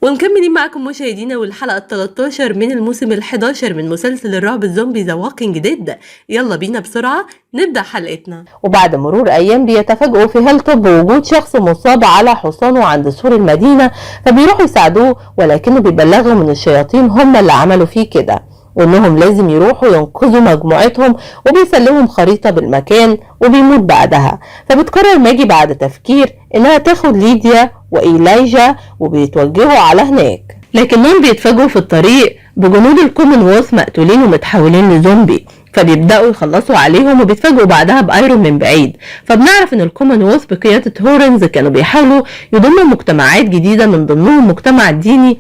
ومكملين معكم مشاهدينا والحلقة 13 من الموسم ال11 من مسلسل الرعب الزومبي The Walking Dead. يلا بينا بسرعة نبدأ حلقتنا. وبعد مرور أيام بيتفاجئوا في هيلتوب بوجود شخص مصاب على حصانه عند سور المدينة، فبيروحوا يساعدوه، ولكنه بيبلغهم إن الشياطين هم اللي عملوا فيه كده، وإنهم لازم يروحوا ينقذوا مجموعتهم، وبيسلمهم خريطة بالمكان وبيموت بعدها. فبتقرر ماجي بعد تفكير إنها تاخد ليديا وإيلايجا وبيتوجهوا على هناك، لكنهم بيتفاجئوا في الطريق بجنود الكومنولث مقتولين ومتحولين لزومبي، فبيبدأوا يخلصوا عليهم، وبيتفاجئوا بعدها بأيرون من بعيد. فبنعرف ان الكومنولث بقيادة هورنز كانوا بيحاولوا يضموا مجتمعات جديدة من ضمنهم مجتمع ديني،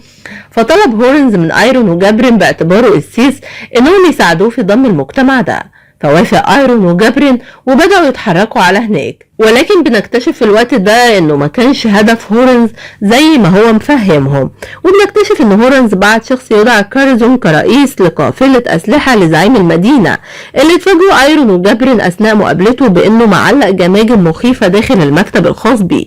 فطلب هورنز من ايرون وجابرين باعتباره قسيس انهم يساعدوه في ضم المجتمع ده، فوافق ايرون وجابرين وبدأوا يتحركوا على هناك. ولكن بنكتشف في الوقت ده انه ما كانش هدف هورنز زي ما هو مفهمهم، وبنكتشف ان هورنز بعت شخص يدعى كارزون كرئيس لقافلة اسلحة لزعيم المدينة، اللي اتفاجئوا ايرون وجابرين اثناء مقابلته بانه معلق جماجم مخيفة داخل المكتب الخاص بيه.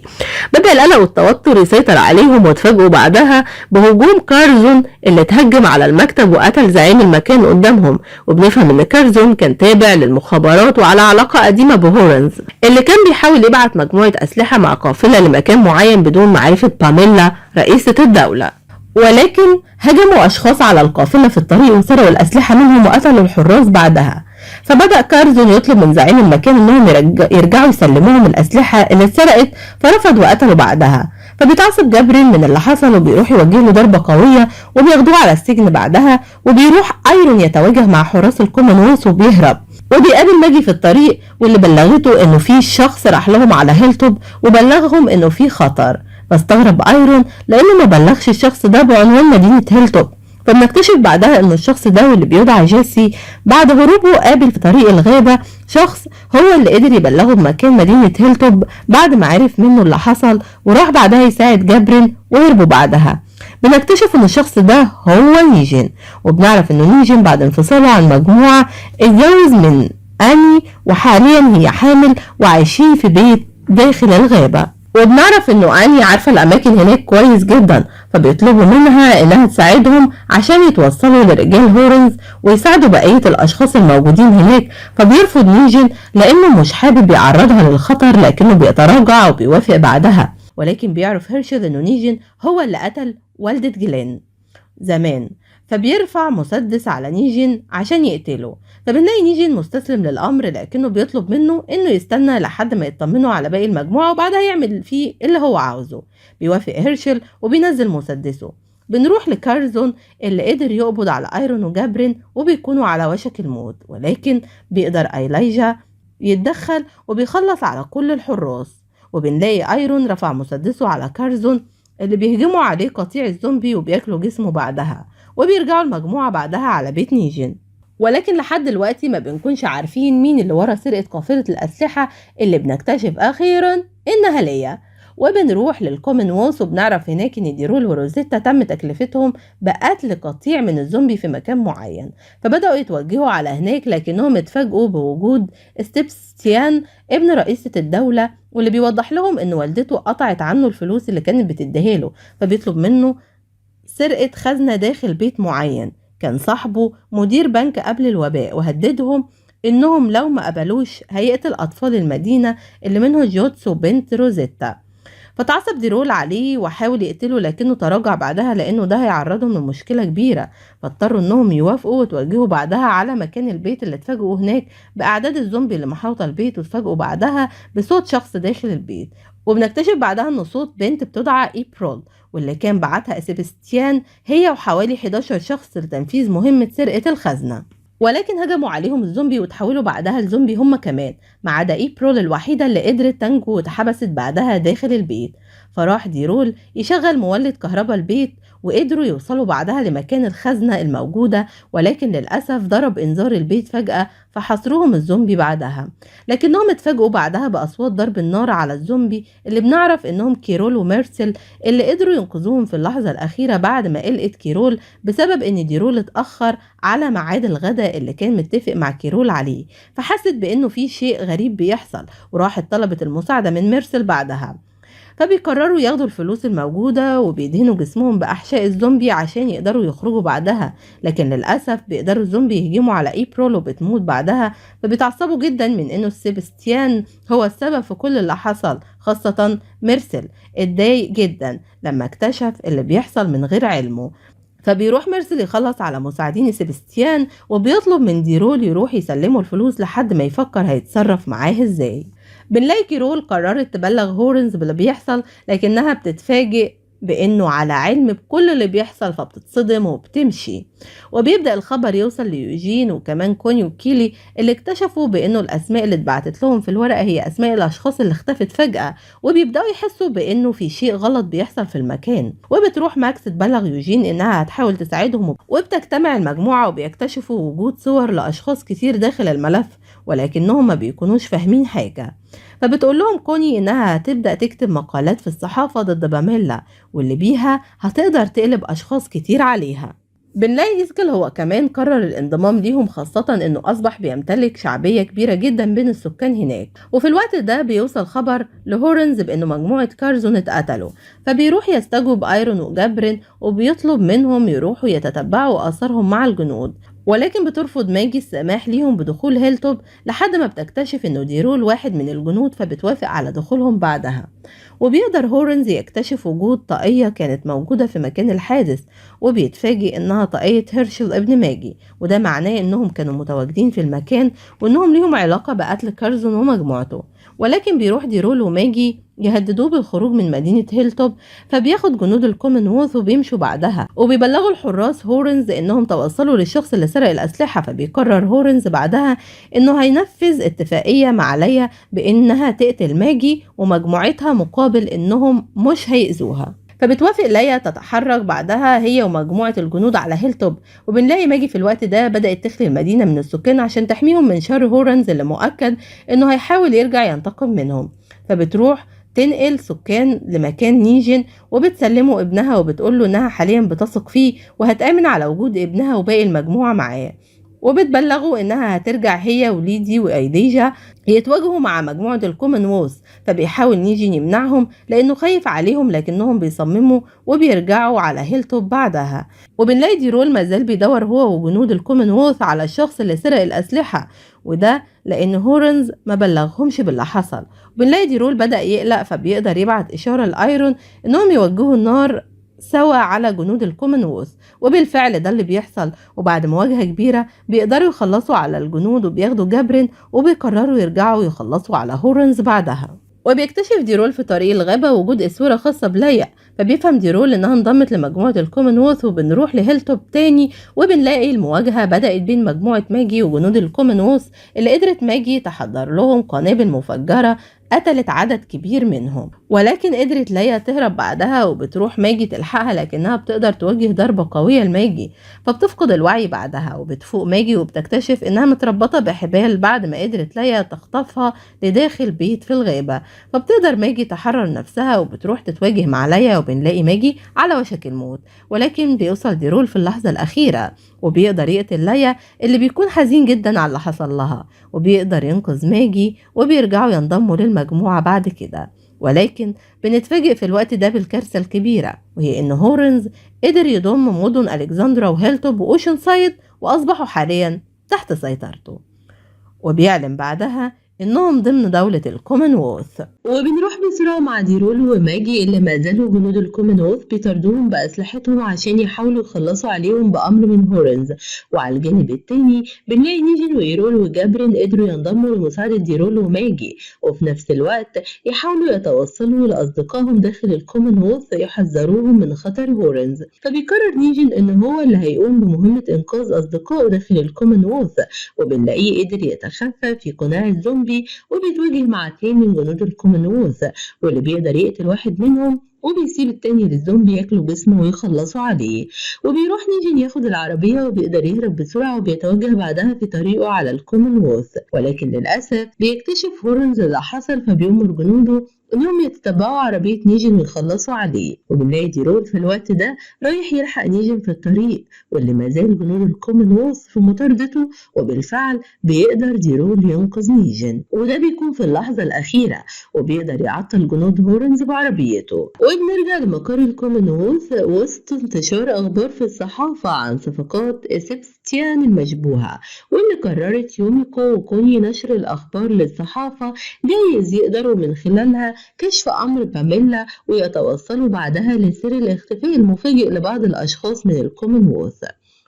بدأ القلق والتوتر يسيطر عليهم، واتفاجئوا بعدها بهجوم كارزون اللي اتهجم على المكتب وقتل زعيم المكان قدامهم. وبنفهم ان كارزون كان تابع للمخابرات وعلى علاقة قديمة بهورنز، اللي كان بيحاول يبعت مجموعة أسلحة مع قافلة لمكان معين بدون معرفة باميلا رئيسة الدولة، ولكن هجموا أشخاص على القافلة في الطريق وسرقوا الأسلحة منهم وقتلوا الحراس بعدها. فبدأ كارزون يطلب من زعيم المكان انهم يرجعوا يسلموهم الأسلحة اللي اتسرقت، فرفض وقتلوا بعدها. فبيتعصب جابرين من اللي حصل وبيروح يوجه له ضربة قوية وبياخدوه على السجن بعدها. وبيروح ايرون يتواجه مع حراس الكومنولث وبيهرب، وبيقابل ماجي في الطريق واللي بلغته انه في شخص راح لهم على هيلتوب وبلغهم انه في خطر. فاستغرب ايرون لانه ما بلغش الشخص ده بعنوان مدينة هيلتوب. فبنكتشف بعدها ان الشخص ده واللي بيدعى جيسي بعد هروبه قابل في طريق الغابة شخص هو اللي قدر يبلغه بمكان مدينة هيلتوب بعد ما عرف منه اللي حصل، وراح بعدها يساعد جابرين وهربوا بعدها. بنكتشف ان الشخص ده هو نيجين، وبنعرف انه نيجين بعد انفصاله عن مجموعة اتجوز من اني، وحاليا هي حامل وعايشين في بيت داخل الغابة. وبنعرف انه اني عارفة الاماكن هناك كويس جدا، فبيطلبوا منها انها تساعدهم عشان يتوصلوا لرجال هورنز ويساعدوا بقية الاشخاص الموجودين هناك. فبيرفض نيجين لانه مش حابب يعرضها للخطر، لكنه بيتراجع وبيوافق بعدها. ولكن بيعرف هيرشل انه نيجين هو اللي قتل والدة جلين زمان، فبيرفع مسدس على نيجين عشان يقتله. فبنلاقي نيجين مستسلم للأمر، لكنه بيطلب منه إنه يستنى لحد ما يطمنوا على باقي المجموعة وبعدها يعمل فيه اللي هو عاوزه. بيوافق هيرشل وبينزل مسدسه. بنروح لكارزون اللي قدر يقبض على ايرون وجابرين وبيكونوا على وشك الموت، ولكن بيقدر ايلايجا يتدخل وبيخلص على كل الحراس. وبنلاقي ايرون رفع مسدسه على كارزون اللي بيهجموا عليه قطيع الزومبي وبياكلوا جسمه بعدها. وبيرجعوا المجموعة بعدها على بيت نيجين، ولكن لحد دلوقتي ما بنكونش عارفين مين اللي ورا سرقة قافلة الأسلحة اللي بنكتشف أخيرا إنها ليا. وبنروح للكومنولث وبنعرف هناك إن ديرول وروزيتا تم تكلفتهم بقتل قطيع من الزومبي في مكان معين، فبدأوا يتوجهوا على هناك، لكنهم اتفاجئوا بوجود ستيبستيان ابن رئيسة الدولة، واللي بيوضح لهم إن والدته قطعت عنه الفلوس اللي كانت بتديها له، فبيطلب منه سرقة خزنة داخل بيت معين كان صاحبه مدير بنك قبل الوباء، وهددهم إنهم لو ما قبلوش هيقتل أطفال المدينة اللي منه جوتس وبنت روزيتا. فتعصب ديرول عليه وحاول يقتله، لكنه تراجع بعدها لأنه ده هيعرضهم لمشكلة كبيرة، فاضطروا إنهم يوافقوا وتوجهوا بعدها على مكان البيت اللي اتفاجئوا هناك بأعداد الزومبي اللي محاوطة البيت، واتفاجئوا بعدها بصوت شخص داخل البيت. وبنكتشف بعدها إن صوت بنت بتدعى إبرول، واللي كان بعتها سيبستيان هي وحوالي 11 شخص لتنفيذ مهمة سرقة الخزنة، ولكن هجموا عليهم الزومبي وتحولوا بعدها لزومبي هم كمان، ما عدا إبرول الوحيدة اللي قدرت تنجو واتحبست بعدها داخل البيت. فراح ديرول يشغل مولد كهرباء البيت، وقدروا يوصلوا بعدها لمكان الخزنة الموجودة، ولكن للأسف ضرب إنذار البيت فجأة فحصرهم الزومبي بعدها. لكنهم اتفاجئوا بعدها بأصوات ضرب النار على الزومبي اللي بنعرف إنهم كيرول وميرسل اللي قدروا ينقذوهم في اللحظة الأخيرة بعد ما قلقت كيرول بسبب إن ديرول اتأخر على ميعاد الغداء اللي كان متفق مع كيرول عليه، فحست بإنه في شيء غريب بيحصل وراحت طلبت المساعدة من ميرسل بعدها. فبيقرروا ياخدوا الفلوس الموجودة وبيدهنوا جسمهم بأحشاء الزومبي عشان يقدروا يخرجوا بعدها، لكن للأسف بيقدروا الزومبي يهجموا على إيبرول وبتموت بعدها. فبيتعصبوا جدا من إنه سيباستيان هو السبب في كل اللي حصل، خاصة ميرسل اتضايق جدا لما اكتشف اللي بيحصل من غير علمه. فبيروح ميرسل يخلص على مساعدين سيباستيان وبيطلب من ديرول يروح يسلمه الفلوس لحد ما يفكر هيتصرف معاه ازاي. بنلاقي كيرول قررت تبلغ هورنز باللي بيحصل، لكنها بتتفاجئ بانه على علم بكل اللي بيحصل، فبتتصدم وبتمشي. وبيبدأ الخبر يوصل ليوجين وكمان كوني وكيلي اللي اكتشفوا بانه الاسماء اللي اتبعتت لهم في الورقة هي اسماء الاشخاص اللي اختفت فجأة، وبيبدأوا يحسوا بانه في شيء غلط بيحصل في المكان. وبتروح ماكس تبلغ يوجين انها هتحاول تساعدهم، وبتجتمع المجموعة وبيكتشفوا وجود صور لاشخاص كتير داخل الملف، ولكنهم ما بيكونوش فاهمين حاجة. فبتقول لهم كوني إنها هتبدأ تكتب مقالات في الصحافة ضد باميلا، واللي بيها هتقدر تقلب أشخاص كتير عليها. بنلاقي إيزكل هو كمان قرر الانضمام ليهم، خاصة إنه أصبح بيمتلك شعبية كبيرة جدا بين السكان هناك. وفي الوقت ده بيوصل خبر لهورنز بإنه مجموعة كارزون اتقتلوا، فبيروح يستجوب ايرون وجابرين وبيطلب منهم يروحوا يتتبعوا آثارهم مع الجنود، ولكن بترفض ماجي السماح ليهم بدخول هيلتوب لحد ما بتكتشف انه ديرول واحد من الجنود، فبتوافق على دخولهم بعدها. وبيقدر هورنز يكتشف وجود طاقية كانت موجودة في مكان الحادث، وبيتفاجئ انها طاقية هيرشل ابن ماجي، وده معناه انهم كانوا متواجدين في المكان وانهم ليهم علاقة بقتل كارزون ومجموعته. ولكن بيروح ديرول وماجي يهددوه بالخروج من مدينة هيلتوب، فبياخد جنود الكومنولث وبيمشوا بعدها، وبيبلغوا الحراس هورنز انهم توصلوا للشخص اللي سرق الأسلحة. فبيقرر هورنز بعدها انه هينفذ اتفاقية مع ليا بانها تقتل ماجي ومجموعتها مقابل انهم مش هيأذوها. فبتوافق ليا تتحرك بعدها هي ومجموعة الجنود على هيلتوب. وبنلاقي ماجي في الوقت ده بدأت تخلي المدينة من السكان عشان تحميهم من شر هورنز اللي مؤكد انه هيحاول يرجع ينتقم منهم. فبتروح تنقل سكان لمكان نيجن وبتسلمه ابنها وبتقوله انها حاليا بتثق فيه وهتأمن على وجود ابنها وباقي المجموعة معاه، وبتبلغه انها هترجع هي وليدي وايديجا يتواجهوا مع مجموعة الكومنولث. فبيحاول نيجن يمنعهم لانه خايف عليهم، لكنهم بيصمموا وبيرجعوا على هيلتوب بعدها. وبنلاقي ديرول مازال بيدور هو وجنود الكومنولث على الشخص اللي سرق الأسلحة، وده لأن هورنز ما بلغهمش باللي حصل. وبنلاقي ديرول بدأ يقلق، فبيقدر يبعت إشارة لأيرون إنهم يوجهوا النار سوا على جنود الكومنولث، وبالفعل ده اللي بيحصل. وبعد مواجهة كبيرة بيقدروا يخلصوا على الجنود وبياخدوا جابرين وبيقرروا يرجعوا يخلصوا على هورنز بعدها. وبيكتشف ديرول في طريق الغابة وجود اسورة خاصة بليا، فبيفهم ديرول انها انضمت لمجموعة الكومنولث. وبنروح لهيلتوب تاني وبنلاقي المواجهة بدأت بين مجموعة ماجي وجنود الكومنولث اللي قدرت ماجي تحضر لهم قنابل مفجرة قتلت عدد كبير منهم، ولكن قدرت ليا تهرب بعدها وبتروح ماجي تلحقها، لكنها بتقدر توجه ضربة قوية لماجي فبتفقد الوعي بعدها. وبتفوق ماجي وبتكتشف انها متربطة بحبال بعد ما قدرت ليا تخطفها لداخل بيت في الغابة، فبتقدر ماجي تحرر نفسها وبتروح تتواجه مع ليا. وبنلاقي ماجي على وشك الموت، ولكن بيوصل ديرول في اللحظة الأخيرة وبيقدر يقتل ليا اللي بيكون حزين جدا على اللي حصل لها، وبيقدر ينقذ ماجي وبيرجعوا ينضموا للمجموعة بعد كده. ولكن بنتفاجئ في الوقت ده بالكارثة الكبيرة، وهي إن هورنز قدر يضم مدن ألكسندرا وهيلتوب وأوشن سايد وأصبحوا حاليا تحت سيطرته، وبيعلن بعدها إنهم ضمن دولة الكومنولث. وبنروح بسرعة مع ديرول وماجي اللي ما زالوا جنود الكومنولث بيطاردوهم بأسلحتهم عشان يحاولوا يخلصوا عليهم بأمر من هورنز. وعلى الجانب التاني بنلاقي نيجن وإيرول وجابرين قدروا ينضموا لمساعدة ديرول وماجي، وفي نفس الوقت يحاولوا يتوصلوا لأصدقائهم داخل الكومنولث يحذروهم من خطر هورنز. فبيقرر نيجن إن هو اللي هيقوم بمهمة إنقاذ أصدقائه داخل الكومنولث، وبنلاقيه قدر يتخفى في قناع الزومبي وبيتواجه مع اتنين من جنود الكومنولث، واللي بيقدر يقتل واحد منهم وبيسيب التاني للزومبي ياكلوا جسمه ويخلصوا عليه. وبيروح نيجن ياخد العربية وبيقدر يهرب بسرعة وبيتوجه بعدها في طريقه على الكومنولث، ولكن للأسف بيكتشف هورنز اللي حصل، فبيأمر جنوده إنهم يتتبعوا عربية نيجن ويخلصوا عليه. وبنلاقي ديرول في الوقت ده رايح يلحق نيجن في الطريق، واللي ما زال جنود الكومنولث في مطاردته، وبالفعل بيقدر ديرول ينقذ نيجن، وده بيكون في اللحظة الأخيرة، وبيقدر يعطل جنود هورنز بعربيته. وبنرجع لمقر الكومنولث وسط انتشار أخبار في الصحافة عن صفقات سيبستيان المشبوهة، واللي قررت يوميكو وكوني نشر الأخبار للصحافة جايز يقدروا من خلالها كشف أمر باميلا ويتوصلوا بعدها لسر الاختفاء المفاجئ لبعض الأشخاص من الكومنولث.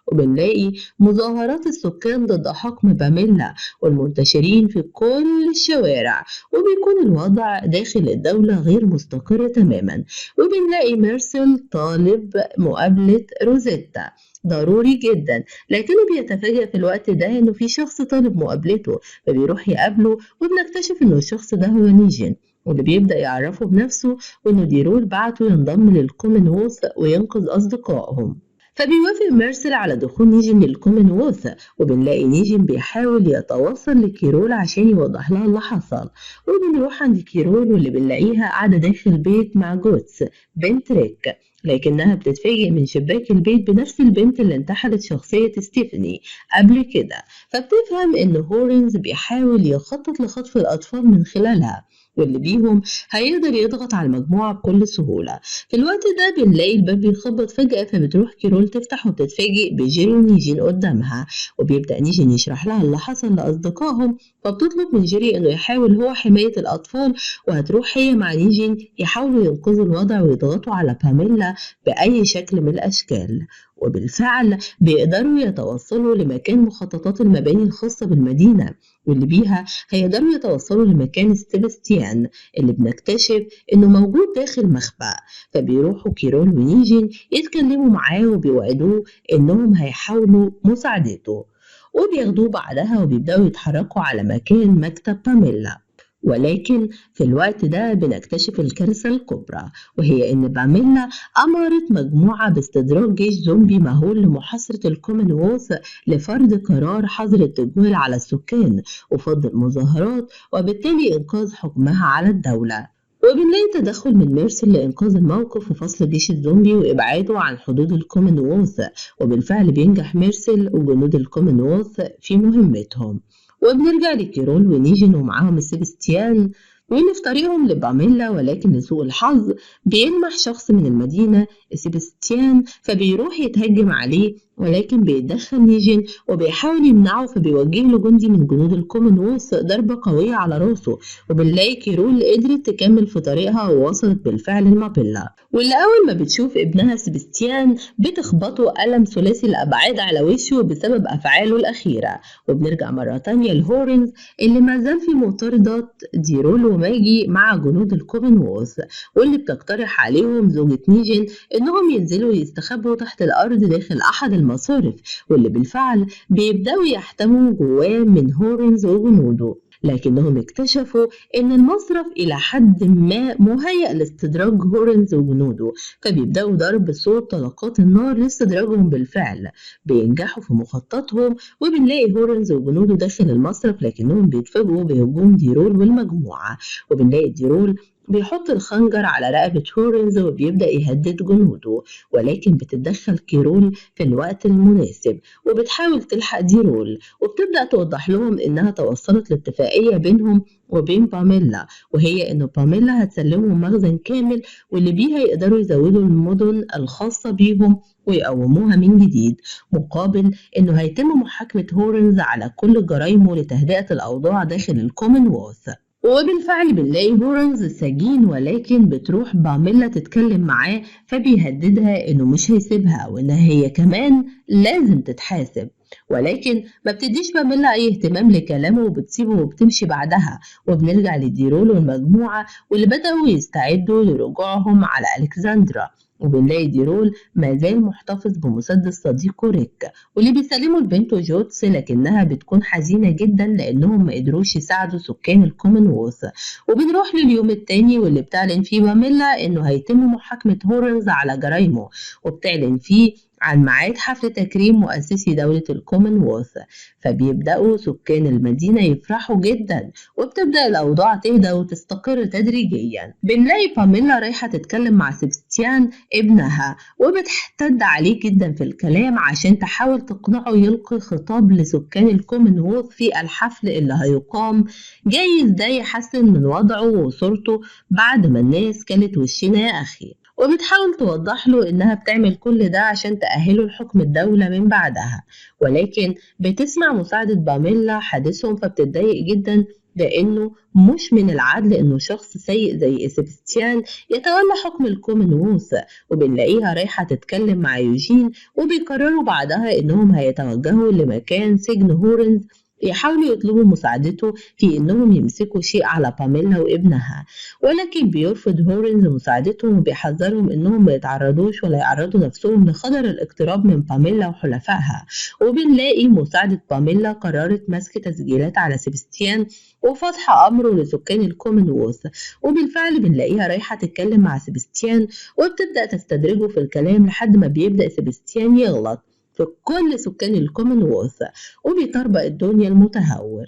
وبنلاقي مظاهرات السكان ضد حكم باميلا والمنتشرين في كل الشوارع، وبيكون الوضع داخل الدولة غير مستقر تماما. وبنلاقي ميرسل طالب مقابلة روزيتا ضروري جدا، لكنه بيتفاجأ في الوقت ده انه في شخص طالب مقابلته، فبيروح يقابله، وبنكتشف انه الشخص ده هو نيجن، واللي بيبدأ يعرفه بنفسه وانه ديرول بعته ينضم للكومنولث وينقذ أصدقائهم. فبيوافق ميرسل على دخول نيجن للكومنولث، وبنلاقي نيجن بيحاول يتواصل لكيرول عشان يوضح لها اللي حصل. وبنروح عند كيرول واللي بنلاقيها قاعدة داخل البيت مع جوتس بنت ريك، لكنها بتتفاجئ من شباك البيت بنفس البنت اللي انتحلت شخصية ستيفاني قبل كده، فبتفهم إن هورنز بيحاول يخطط لخطف الأطفال من خلالها، واللي بيهم هيقدر يضغط على المجموعة بكل سهولة. في الوقت ده بنلاقي الباب بيخبط فجأة، فبتروح كيرول تفتح وبتتفاجئ بجيري ونيجين قدامها، وبيبدأ نيجين يشرح لها اللي حصل لأصدقائهم، فبتطلب من جيري إنه يحاول هو حماية الأطفال، وهتروح هي مع نيجين يحاولوا ينقذوا الوضع ويضغطوا على باميلا بأي شكل من الأشكال. وبالفعل بيقدروا يتوصلوا لمكان مخططات المباني الخاصة بالمدينة، واللي بيها هيقدروا يتوصلوا لمكان سيباستيان اللي بنكتشف إنه موجود داخل مخبأ. فبيروحوا كيرول ونيجين يتكلموا معاه وبيوعدوه إنهم هيحاولوا مساعدته، وبياخدوه بعدها وبيبدأوا يتحركوا على مكان مكتب باميلا. ولكن في الوقت ده بنكتشف الكارثة الكبرى، وهي إن باميلا أمرت مجموعة باستدراج جيش زومبي مهول لمحاصرة الكومنولث لفرض قرار حظر التجوال على السكان وفض المظاهرات، وبالتالي إنقاذ حكمها على الدولة. وبنلاقي تدخل من ميرسل لإنقاذ الموقف وفصل جيش الزومبي وإبعاده عن حدود الكومنولث، وبالفعل بينجح ميرسل وجنود الكومنولث في مهمتهم. وبنرجع لكيرول ونيجن ومعاهم سيباستيان واللي في طريقهم لباميلا، ولكن لسوء الحظ بيلمح شخص من المدينة سيباستيان، فبيروح يتهجم عليه، ولكن بيتدخل نيجن وبيحاول يمنعه، فبيوجه له جندي من جنود الكومنولث ضربة قوية على راسه. وبنلاقي كيرول قدرت تكمل في طريقها ووصلت بالفعل لمابيلا، واللي أول ما بتشوف ابنها سيباستيان بتخبطه قلم ثلاثي الأبعاد على وشه بسبب أفعاله الأخيرة. وبنرجع مرة تانية لهورنز اللي ما زال في مطاردة ديرول وماجي مع جنود الكومنولث، واللي بتقترح عليهم زوجة نيجن إنهم ينزلوا يستخبوا تحت الأرض داخل أحد المصارف، واللي بالفعل بيبدأوا يحتموا جواه من هورنز وجنوده. لكنهم اكتشفوا إن المصرف إلى حد ما مهيأ لاستدراج هورنز وجنوده، فبيبدأوا ضرب صوت طلقات النار لاستدراجهم. بالفعل بينجحوا في مخططهم، وبنلاقي هورنز وجنوده داخل المصرف، لكنهم بيتفاجئوا بهجوم ديرول والمجموعة. وبنلاقي ديرول بيحط الخنجر على رقبة هورنز وبيبدأ يهدد جنوده، ولكن بتتدخل كيرول في الوقت المناسب وبتحاول تلحق ديرول، وبتبدأ توضح لهم إنها توصلت لاتفاقية بينهم وبين باميلا، وهي إنه باميلا هتسلمهم مخزن كامل واللي بيها يقدروا يزودوا المدن الخاصة بيهم ويقوموها من جديد، مقابل إنه هيتم محاكمة هورنز على كل جرايمه لتهدئة الأوضاع داخل الكومنولث. وبالفعل بنلاقي هورنز سجين، ولكن بتروح باميلا تتكلم معاه، فبيهددها انه مش هيسيبها وانها هي كمان لازم تتحاسب، ولكن ما بتديش باميلا اي اهتمام لكلامه وبتسيبه وبتمشي بعدها. وبنرجع لديرول والمجموعة واللي بدأوا يستعدوا لرجوعهم على ألكسندرا، وبنلاقي ديرول ما زال محتفظ بمسدس صديقه ريك واللي بيسلمه لبنته جوتس، لكنها بتكون حزينة جدا لأنهم ما قدروش يساعدوا سكان الكومنولث. وبنروح لليوم التاني واللي بتعلن فيه باميلا إنه هيتم محاكمة هورنز على جرايمه، وبتعلن فيه عن ميعاد حفل تكريم مؤسسي دولة الكومنولث، فبيبدأوا سكان المدينة يفرحوا جدا وبتبدأ الأوضاع تهدى وتستقر تدريجيا. بنلاقي باميلا رايحة تتكلم مع سيباستيان ابنها وبتحتد عليه جدا في الكلام عشان تحاول تقنعه يلقي خطاب لسكان الكومنولث في الحفل اللي هيقام، جايز ده يحسن من وضعه وصورته بعد ما الناس كلت وشنا يا أخي. وبتحاول توضح له إنها بتعمل كل ده عشان تأهله لحكم الدولة من بعدها، ولكن بتسمع مساعدة باميلا حديثهم فبتتضايق جدا لأنه مش من العدل إنه شخص سيء زي سيباستيان يتولى حكم الكومنولث. وبنلاقيها رايحة تتكلم مع يوجين وبيقرروا بعدها إنهم هيتوجهوا لمكان سجن هورنز يحاولوا يطلبوا مساعدته في إنهم يمسكوا شيء على باميلا وابنها، ولكن بيرفض هورنز مساعدتهم وبيحذرهم إنهم ما يتعرضوش ولا يعرضوا نفسهم لخطر الاقتراب من باميلا وحلفائها. وبنلاقي مساعدة باميلا قررت مسك تسجيلات على سيباستيان وفتح أمره لسكان الكومنولث، وبالفعل بنلاقيها رايحة تتكلم مع سيباستيان وبتبدأ تستدرجه في الكلام لحد ما بيبدأ سيباستيان يغلط في كل سكان الكومنولث وبيطربق الدنيا المتهور.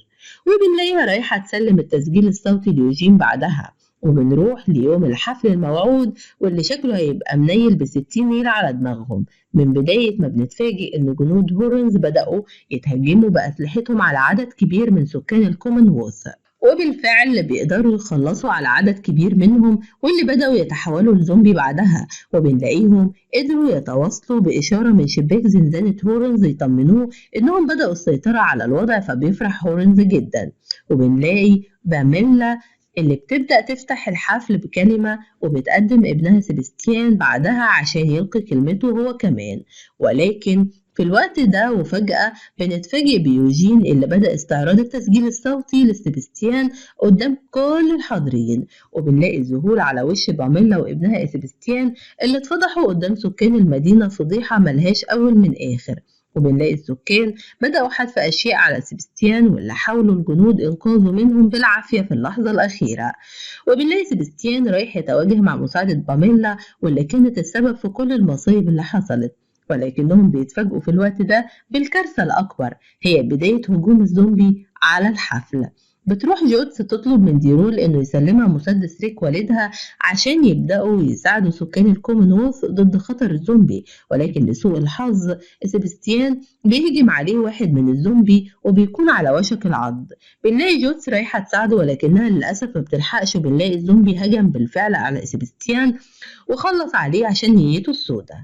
وبنلاقيها رايحة تسلم التسجيل الصوتي ليوجين بعدها. وبنروح ليوم الحفل الموعود واللي شكله هيبقى منيل ب60 نيلة على دماغهم، من بداية ما بنتفاجئ إن جنود هورنز بدأوا يتهجموا بأسلحتهم على عدد كبير من سكان الكومنولث، وبالفعل بيقدروا يخلصوا على عدد كبير منهم واللي بدأوا يتحولوا لزومبي بعدها. وبنلاقيهم قدروا يتواصلوا بإشارة من شباك زنزانة هورنز يطمنوه إنهم بدأوا السيطرة على الوضع، فبيفرح هورنز جدا. وبنلاقي باميلا اللي بتبدأ تفتح الحفل بكلمة وبتقدم ابنها سيباستيان بعدها عشان يلقي كلمته هو كمان، ولكن في الوقت ده وفجأة بنتفاجئ بيوجين اللي بدأ استعراض التسجيل الصوتي لسيباستيان قدام كل الحاضرين. وبنلاقي الذهول على وش باميلا وابنها سيباستيان اللي اتفضحوا قدام سكان المدينة فضيحة ملهاش أول من آخر. وبنلاقي السكان بدأوا حذف أشياء على سيباستيان واللي حاولوا الجنود إنقاذه منهم بالعافية في اللحظة الأخيرة. وبنلاقي سيباستيان رايح يتواجه مع مساعدة باميلا واللي كانت السبب في كل المصايب اللي حصلت، ولكنهم بيتفاجئوا في الوقت ده بالكارثة الأكبر هي بداية هجوم الزومبي على الحفل. بتروح جوتس تطلب من ديرول إنه يسلمها مسدس ريك والدها عشان يبدأوا يساعدوا سكان الكومنولث ضد خطر الزومبي، ولكن لسوء الحظ سيباستيان بيهجم عليه واحد من الزومبي وبيكون على وشك العض. بنلاقي جوتس رايحة تساعده ولكنها للأسف ما بتلحقش، وبنلاقي الزومبي هجم بالفعل على سيباستيان وخلص عليه عشان نيته السوداء.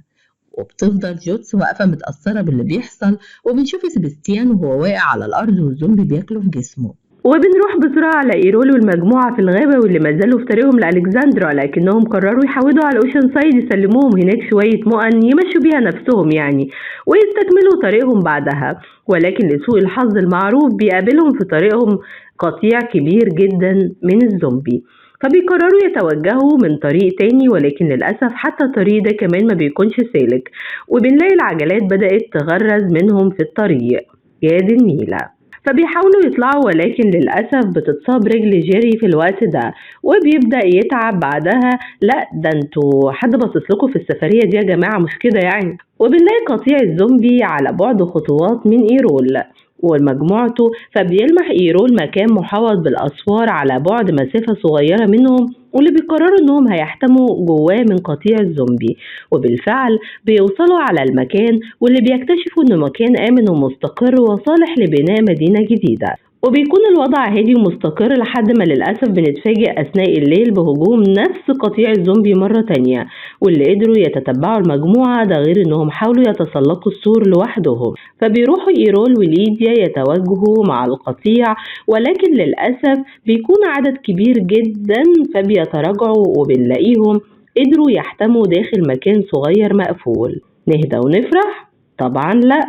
وبتفضل جوتس واقفة متأثرة باللي بيحصل، وبنشوف سيباستيان وهو واقع على الأرض والزومبي بياكله في جسمه. وبنروح بسرعة على إيرول والمجموعة في الغابة واللي ما زالوا في طريقهم لألكسندرا، لكنهم قرروا يحودوا على أوشن سايد يسلموهم هناك شوية مؤن يمشوا بيها نفسهم يعني ويستكملوا طريقهم بعدها. ولكن لسوء الحظ المعروف بيقابلهم في طريقهم قطيع كبير جدا من الزومبي، فبيقرروا يتوجهوا من طريق تاني، ولكن للأسف حتى الطريق ده كمان ما بيكونش سالك، وبنلاقي العجلات بدأت تغرز منهم في الطريق يا دي النيلة. فبيحاولوا يطلعوا ولكن للأسف بتتصاب رجل جيري في الوقت ده وبيبدأ يتعب بعدها. لا ده انتوا حد باصص لكم في السفرية دي يا جماعة، مش كده يعني. وبنلاقي قطيع الزومبي على بعد خطوات من إيرول ومجموعته، فبيلمح إيرول مكان محاوط بالأسوار على بعد مسافة صغيرة منهم، واللي بيقرروا إنهم هيحتموا جواه من قطيع الزومبي. وبالفعل بيوصلوا على المكان واللي بيكتشفوا إنه مكان آمن ومستقر وصالح لبناء مدينة جديدة. وبيكون الوضع هادي ومستقر لحد ما للأسف بنتفاجئ أثناء الليل بهجوم نفس قطيع الزومبي مرة تانية، واللي قدروا يتتبعوا المجموعة، ده غير إنهم حاولوا يتسلقوا السور لوحدهم. فبيروحوا إيرول وليديا يتواجهوا مع القطيع، ولكن للأسف بيكون عدد كبير جدا فبيتراجعوا، وبنلاقيهم قدروا يحتموا داخل مكان صغير مقفول. نهدى ونفرح؟ طبعا لا،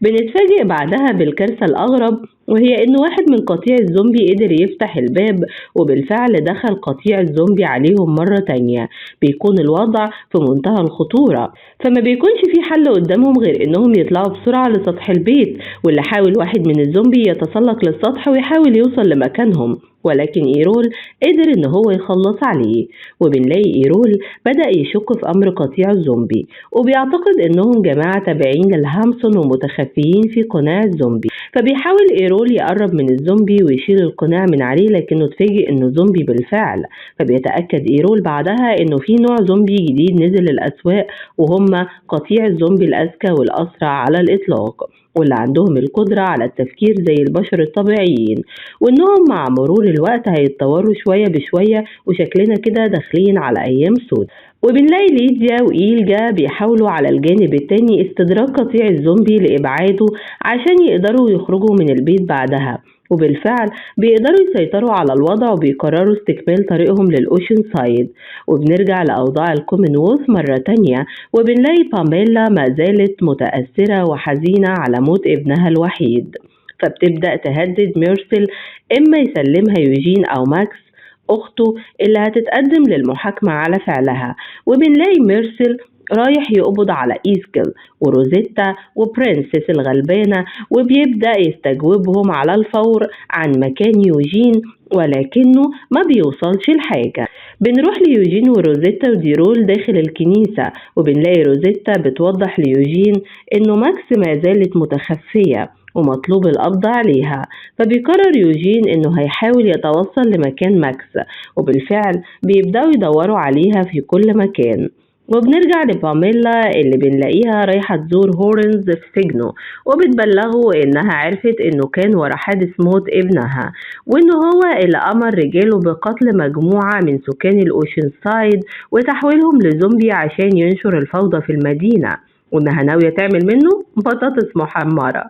بنتفاجئ بعدها بالكارثة الأغرب، وهي إن واحد من قطيع الزومبي قدر يفتح الباب، وبالفعل دخل قطيع الزومبي عليهم مرة تانية. بيكون الوضع في منتهى الخطورة، فما بيكونش في حل قدامهم غير إنهم يطلعوا بسرعة لسطح البيت، واللي حاول واحد من الزومبي يتسلق للسطح ويحاول يوصل لمكانهم، ولكن إيرول قدر إن هو يخلص عليه. وبنلاقي إيرول بدأ يشك في أمر قطيع الزومبي، وبيعتقد إنهم جماعة تابعين للهامسون ومتخفيين في قناع الزومبي. فبيحاول إيرول يقرب من الزومبي ويشيل القناع من عليه، لكنه اتفاجئ إنه زومبي بالفعل. فبيتأكد إيرول بعدها إنه في نوع زومبي جديد نزل الأسواق، وهم قطيع الزومبي الأذكى والأسرع على الإطلاق، واللي عندهم القدرة على التفكير زي البشر الطبيعيين، وإنهم مع مرور الوقت هيتطوروا شوية بشوية، وشكلنا كده داخلين على أيام سود. وبنلاقي ليديا وإيلجا بيحاولوا على الجانب التاني استدراك قطيع الزومبي لإبعاده عشان يقدروا يخرجوا من البيت بعدها، وبالفعل بيقدروا يسيطروا على الوضع وبيقرروا استكمال طريقهم للأوشن سايد. وبنرجع لأوضاع الكومنولث مرة تانية، وبنلاقي باميلا ما زالت متأثرة وحزينة على موت ابنها الوحيد، فبتبدأ تهدد ميرسل إما يسلمها يوجين أو ماكس أخته اللي هتتقدم للمحاكمة على فعلها. وبنلاقي ميرسل رايح يقبض على إيسكل وروزيتا وبرنسس الغلبانة، وبيبدأ يستجوبهم على الفور عن مكان يوجين، ولكنه ما بيوصلش لحاجة. بنروح ليوجين وروزيتا وديرول داخل الكنيسة، وبنلاقي روزيتا بتوضح ليوجين إنه ماكس ما زالت متخفية ومطلوب القبض عليها، فبيقرر يوجين إنه هيحاول يتوصل لمكان ماكس، وبالفعل بيبدأوا يدوروا عليها في كل مكان. وبنرجع لباميلا اللي بنلاقيها رايحة تزور هورنز في سجنه، وبتبلغه إنها عرفت إنه كان ورا حادث موت ابنها، وإنه هو اللي أمر رجاله بقتل مجموعة من سكان الأوشن سايد وتحويلهم لزومبي عشان ينشر الفوضى في المدينة، وإنها ناوية تعمل منه بطاطس محمرة.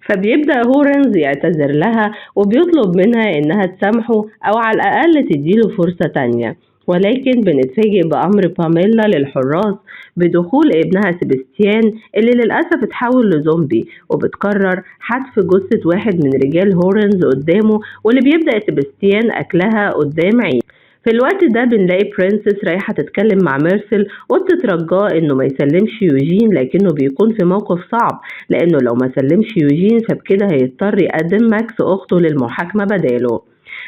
فبيبدأ هورنز يعتذر لها وبيطلب منها إنها تسامحه أو على الأقل تديله فرصة تانية، ولكن بنتفاجئ بأمر باميلا للحراس بدخول ابنها سيباستيان اللي للأسف اتحول لزومبي، وبتقرر حتف جثة واحد من رجال هورنز قدامه، واللي بيبدأ سيباستيان أكلها قدام عينه. في الوقت ده بنلاقي برنسس رايحة تتكلم مع ميرسل وبتترجاه انه ما يسلمش يوجين، لكنه بيكون في موقف صعب لانه لو ما سلمش يوجين فبكده هيضطر يقدم ماكس اخته للمحاكمة بداله.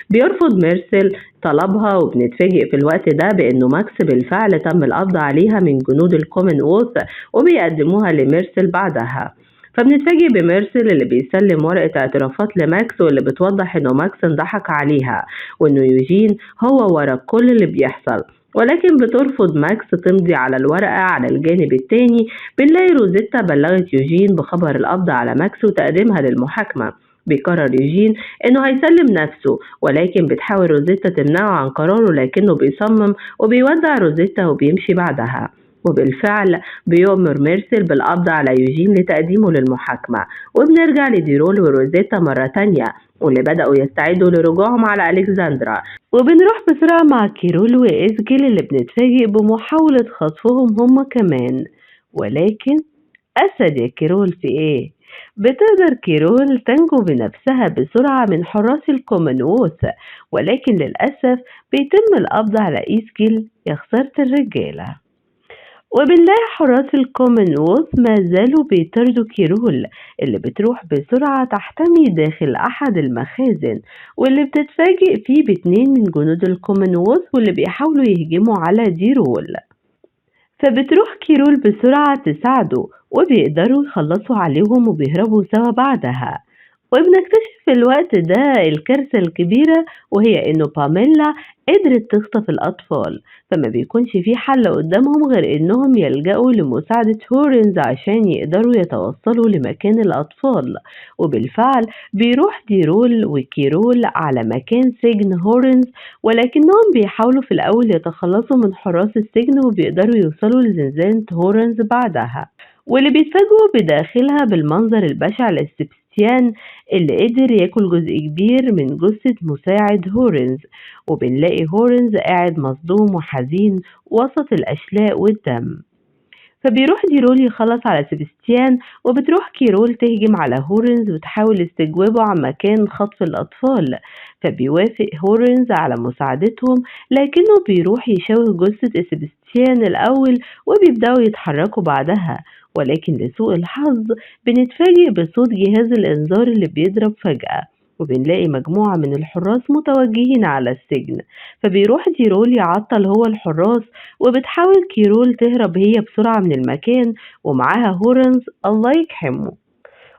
بيرفض ميرسل طلبها، وبنتفاجئ في الوقت ده بانه ماكس بالفعل تم القبض عليها من جنود الكومنولث وبيقدموها لميرسل بعدها. فبنتفاجئ بميرسل اللي بيسلم ورقة اعترافات لماكس، واللي بتوضح انه ماكس انضحك عليها وانه يوجين هو ورا كل اللي بيحصل، ولكن بترفض ماكس تمضي على الورقة. على الجانب التاني بنلاقي روزيتا بلغت يوجين بخبر القبض على ماكس وتقديمها للمحاكمة. بيقرر يوجين انه هيسلم نفسه، ولكن بتحاول روزيتا تمنعه عن قراره، لكنه بيصمم وبيودع روزيتا وبيمشي بعدها. وبالفعل بيؤمر ميرسل بالقبض على يوجين لتقديمه للمحاكمة. وبنرجع لديرول وروزيتا مرة تانية واللي بدأوا يستعدوا لرجوعهم على ألكسندرا. وبنروح بسرعة مع كيرول وإزجل اللي بنتفاجئ بمحاولة خطفهم هم كمان، ولكن أسد يا كيرول في إيه؟ بتقدر كيرول تنجو بنفسها بسرعة من حراس الكومنولث، ولكن للأسف بيتم القبض على إيسكيل يا خسارة الرجالة. وبنلاقي حراس الكومنولث ما زالوا بيطاردوا كيرول اللي بتروح بسرعة تحتمي داخل أحد المخازن، واللي بتتفاجئ فيه باتنين من جنود الكومنولث واللي بيحاولوا يهجموا على ديرول. فبتروح كيرول بسرعة تساعده وبيقدروا يخلصوا عليهم وبيهربوا سوا بعدها. وبنكتشف في الوقت ده الكارثة الكبيرة، وهي إنه باميلا قدرت تخطف الأطفال، فما بيكونش في حل قدامهم غير إنهم يلجأوا لمساعدة هورنز عشان يقدروا يتوصلوا لمكان الأطفال. وبالفعل بيروح ديرول وكيرول على مكان سجن هورنز، ولكنهم بيحاولوا في الأول يتخلصوا من حراس السجن وبيقدروا يوصلوا لزنزانة هورنز بعدها، واللي بيتفاجئوا بداخلها بالمنظر البشع لسيباستيان اللي قدر ياكل جزء كبير من جثة مساعد هورنز. وبنلاقي هورنز قاعد مصدوم وحزين وسط الأشلاء والدم. فبيروح ديرول يخلص على سيباستيان، وبتروح كيرول تهجم على هورنز وتحاول استجوابه عن مكان خطف الأطفال، فبيوافق هورنز على مساعدتهم، لكنه بيروح يشوه جثة سيباستيان الأول وبيبدأوا يتحركوا بعدها. ولكن لسوء الحظ بنتفاجئ بصوت جهاز الإنذار اللي بيضرب فجأة، وبنلاقي مجموعة من الحراس متوجهين على السجن، فبيروح ديرول يعطل هو الحراس، وبتحاول كيرول تهرب هي بسرعة من المكان ومعاها هورنز الله يكحمه.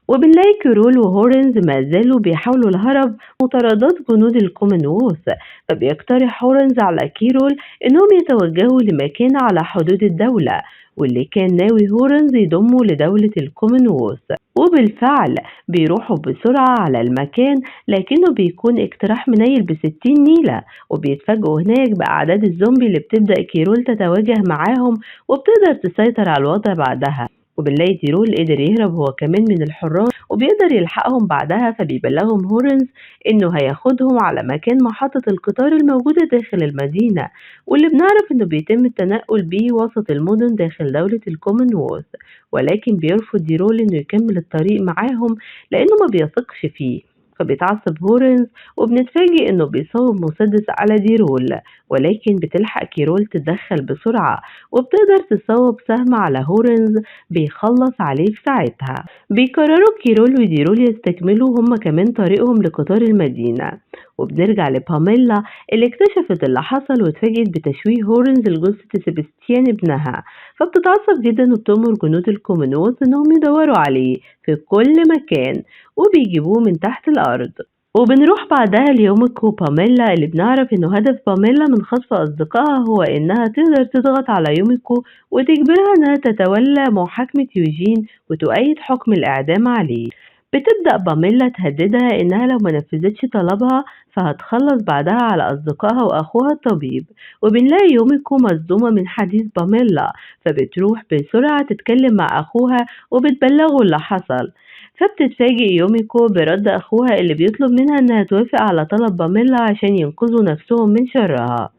وبنلاقي كيرول وهورنز ما زالوا بيحاولوا الهرب مطاردات جنود الكومنولث، فبيقترح هورنز على كيرول انهم يتوجهوا لمكان على حدود الدولة، واللي كان ناوي هورنز يضمه لدولة الكومنولث. وبالفعل بيروحوا بسرعة على المكان، لكنه بيكون اقتراح منيل ب60 نيلة، وبيتفاجئوا هناك بأعداد الزومبي اللي بتبدأ كيرول تتواجه معاهم وبتقدر تسيطر على الوضع بعدها. وبنلاقي ديرول قدر يهرب هو كمان من الحراس وبيقدر يلحقهم بعدها، فبيبلغهم هورنز انه هياخدهم على مكان محطة القطار الموجودة داخل المدينة، واللي بنعرف انه بيتم التنقل بيه وسط المدن داخل دولة الكومنولث. ولكن بيرفض ديرول انه يكمل الطريق معاهم لانه ما بيثقش فيه، فبيتعصب هورنز وبنتفاجئ انه بيصوب مسدس على ديرول، ولكن بتلحق كيرول تتدخل بسرعة وبتقدر تصوب سهم على هورنز بيخلص عليه في ساعتها. بيقرروا كيرول وديرول يستكملوا هما كمان طريقهم لقطار المدينة. وبنرجع لباميلا اللي اكتشفت اللي حصل واتفاجئت بتشويه هورنز لجثة سيباستيان ابنها، فبتتعصب جدا وبتأمر جنود الكومنولث انهم يدوروا عليه في كل مكان وبيجيبوه من تحت الأرض. وبنروح بعدها ليوميكو باميلا اللي بنعرف انه هدف باميلا من خطف اصدقائها هو انها تقدر تضغط على يوميكو وتجبرها انها تتولى محاكمة يوجين وتؤيد حكم الاعدام عليه. بتبدأ باميلا تهددها انها لو ما نفذتش طلبها فهتخلص بعدها على اصدقائها واخوها الطبيب. وبنلاقي يوميكو مصدومة من حديث باميلا، فبتروح بسرعة تتكلم مع اخوها وبتبلغه اللي حصل. فبتتفاجئ يوميكو برد أخوها اللي بيطلب منها إنها توافق على طلب باميلا عشان ينقذوا نفسهم من شرها.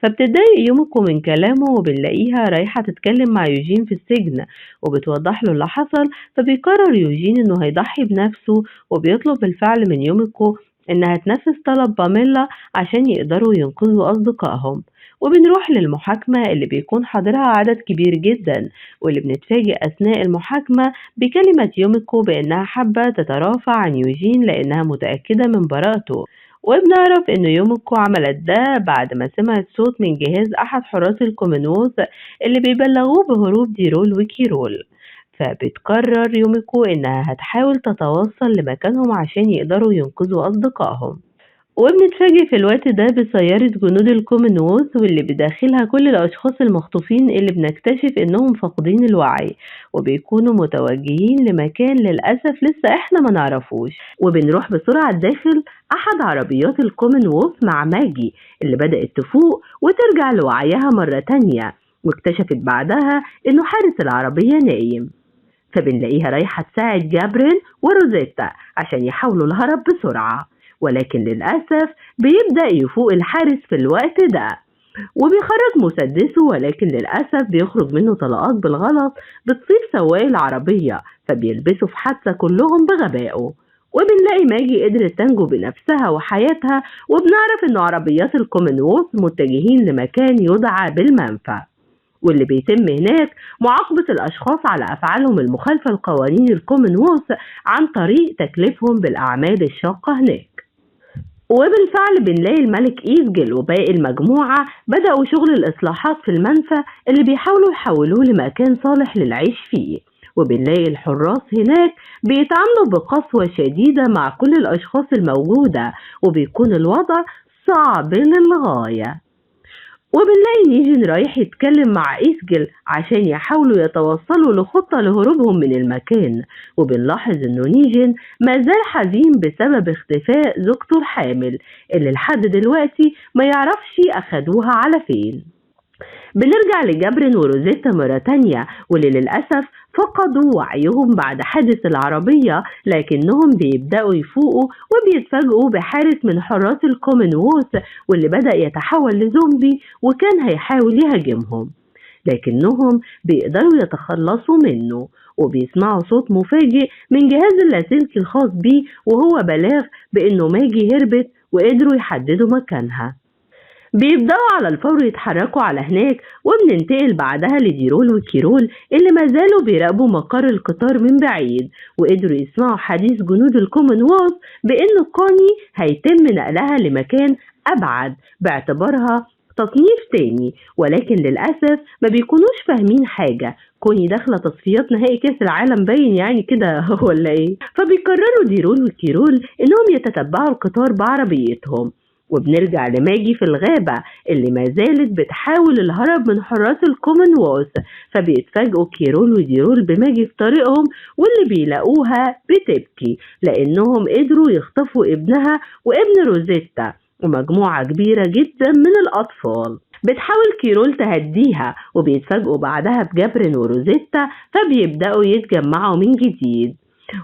فبتتضايق يوميكو من كلامه وبنلاقيها رايحة تتكلم مع يوجين في السجن وبتوضح له اللي حصل، فبيقرر يوجين إنه هيضحي بنفسه وبيطلب بالفعل من يوميكو إنها تنفذ طلب باميلا عشان يقدروا ينقذوا أصدقائهم. وبنروح للمحاكمة اللي بيكون حاضرها عدد كبير جدا، واللي بنتفاجئ أثناء المحاكمة بكلمة يوميكو بأنها حابة تترافع عن يوجين لأنها متأكدة من براءته. وبنعرف إن يوميكو عملت ده بعد ما سمعت صوت من جهاز أحد حراس الكومنولث اللي بيبلغوه بهروب ديرول وكيرول، فبتقرر يوميكو إنها هتحاول تتوصل لمكانهم عشان يقدروا ينقذوا أصدقائهم. وبنتفاجئ في الوقت ده بسيارة جنود الكومنولث واللي بداخلها كل الأشخاص المخطوفين اللي بنكتشف إنهم فاقدين الوعي وبيكونوا متوجهين لمكان للأسف لسه إحنا ما نعرفوش. وبنروح بسرعة داخل أحد عربيات الكومنولث مع ماجي اللي بدأت تفوق وترجع لوعيها مرة تانية، واكتشفت بعدها إنه حارس العربية نايم، فبنلاقيها رايحة تساعد جابرين وروزيتا عشان يحاولوا الهرب بسرعة. ولكن للأسف بيبدأ يفوق الحارس في الوقت ده وبيخرج مسدسه، ولكن للأسف بيخرج منه طلقات بالغلط بتصيب سواق العربية، فبيلبسوا في حادثة كلهم بغبائه. وبنلاقي ماجي قدرت تنجو بنفسها وحياتها، وبنعرف إن عربيات الكومنولث متجهين لمكان يدعى بالمنفى، واللي بيتم هناك معاقبة الأشخاص على أفعالهم المخالفة لقوانين الكومنولث عن طريق تكليفهم بالأعمال الشاقة هناك. وبالفعل بنلاقي الملك إيزجل وباقي المجموعة بدأوا شغل الإصلاحات في المنفى اللي بيحاولوا يحولوه لمكان صالح للعيش فيه، وبنلاقي الحراس هناك بيتعاملوا بقسوة شديدة مع كل الأشخاص الموجودة، وبيكون الوضع صعب للغاية. وبنلاقي نيجن رايح يتكلم مع إيسجل عشان يحاولوا يتوصلوا لخطة لهروبهم من المكان، وبنلاحظ إنه نيجن ما زال حزين بسبب اختفاء زوجته الحامل اللي لحد دلوقتي ما يعرفش أخدوها على فين. بنرجع لجابرين وروزيتا مرة تانية واللي للأسف فقدوا وعيهم بعد حادث العربية، لكنهم بيبدأوا يفوقوا وبيتفاجئوا بحارس من حراس الكومنولث واللي بدأ يتحول لزومبي وكان هيحاول يهاجمهم. لكنهم بيقدروا يتخلصوا منه. وبيسمعوا صوت مفاجئ من جهاز اللاسلكي الخاص بيه، وهو بلاغ بإنه ماجي هربت وقدروا يحددوا مكانها. بيبدأوا على الفور يتحركوا على هناك، وبننتقل بعدها لديرول وكيرول اللي ما زالوا بيراقبوا مقر القطار من بعيد، وقدروا يسمعوا حديث جنود الكومنولث بإن كوني هيتم نقلها لمكان أبعد باعتبارها تصنيف تاني، ولكن للأسف ما بيكونوش فاهمين حاجة. كوني داخلة تصفيات نهائي كاس العالم باين يعني كده ولا ايه؟ فبيقرروا ديرول وكيرول انهم يتتبعوا القطار بعربيتهم. وبنرجع لماجي في الغابة اللي ما زالت بتحاول الهرب من حراس الكومنولث، فبيتفاجئوا كيرول وديرول بماجي في طريقهم، واللي بيلاقوها بتبكي لأنهم قدروا يخطفوا ابنها وابن روزيتا ومجموعة كبيرة جدا من الأطفال. بتحاول كيرول تهديها، وبيتفاجئوا بعدها بجبرن وروزيتا، فبيبدأوا يتجمعوا من جديد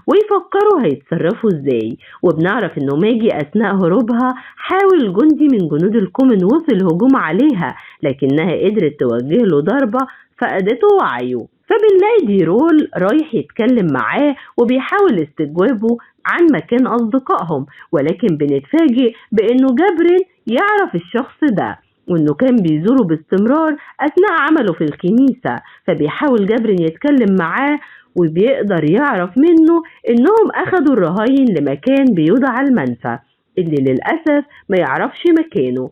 ويفكروا هيتصرفوا ازاي. وبنعرف انه ماجي اثناء هروبها حاول جندي من جنود الكومنولث الهجوم عليها، لكنها قدرت توجه له ضربة فقدته وعيه. فبنلاقي ديرول رايح يتكلم معاه وبيحاول استجوابه عن مكان أصدقائهم، ولكن بنتفاجئ بأنه جبرن يعرف الشخص ده وإنه كان بيزوره باستمرار أثناء عمله في الكنيسة. فبيحاول جبرن يتكلم معاه وبيقدر يعرف منه إنهم أخدوا الرهاين لمكان بيدعى المنفى اللي للأسف ما يعرفش مكانه،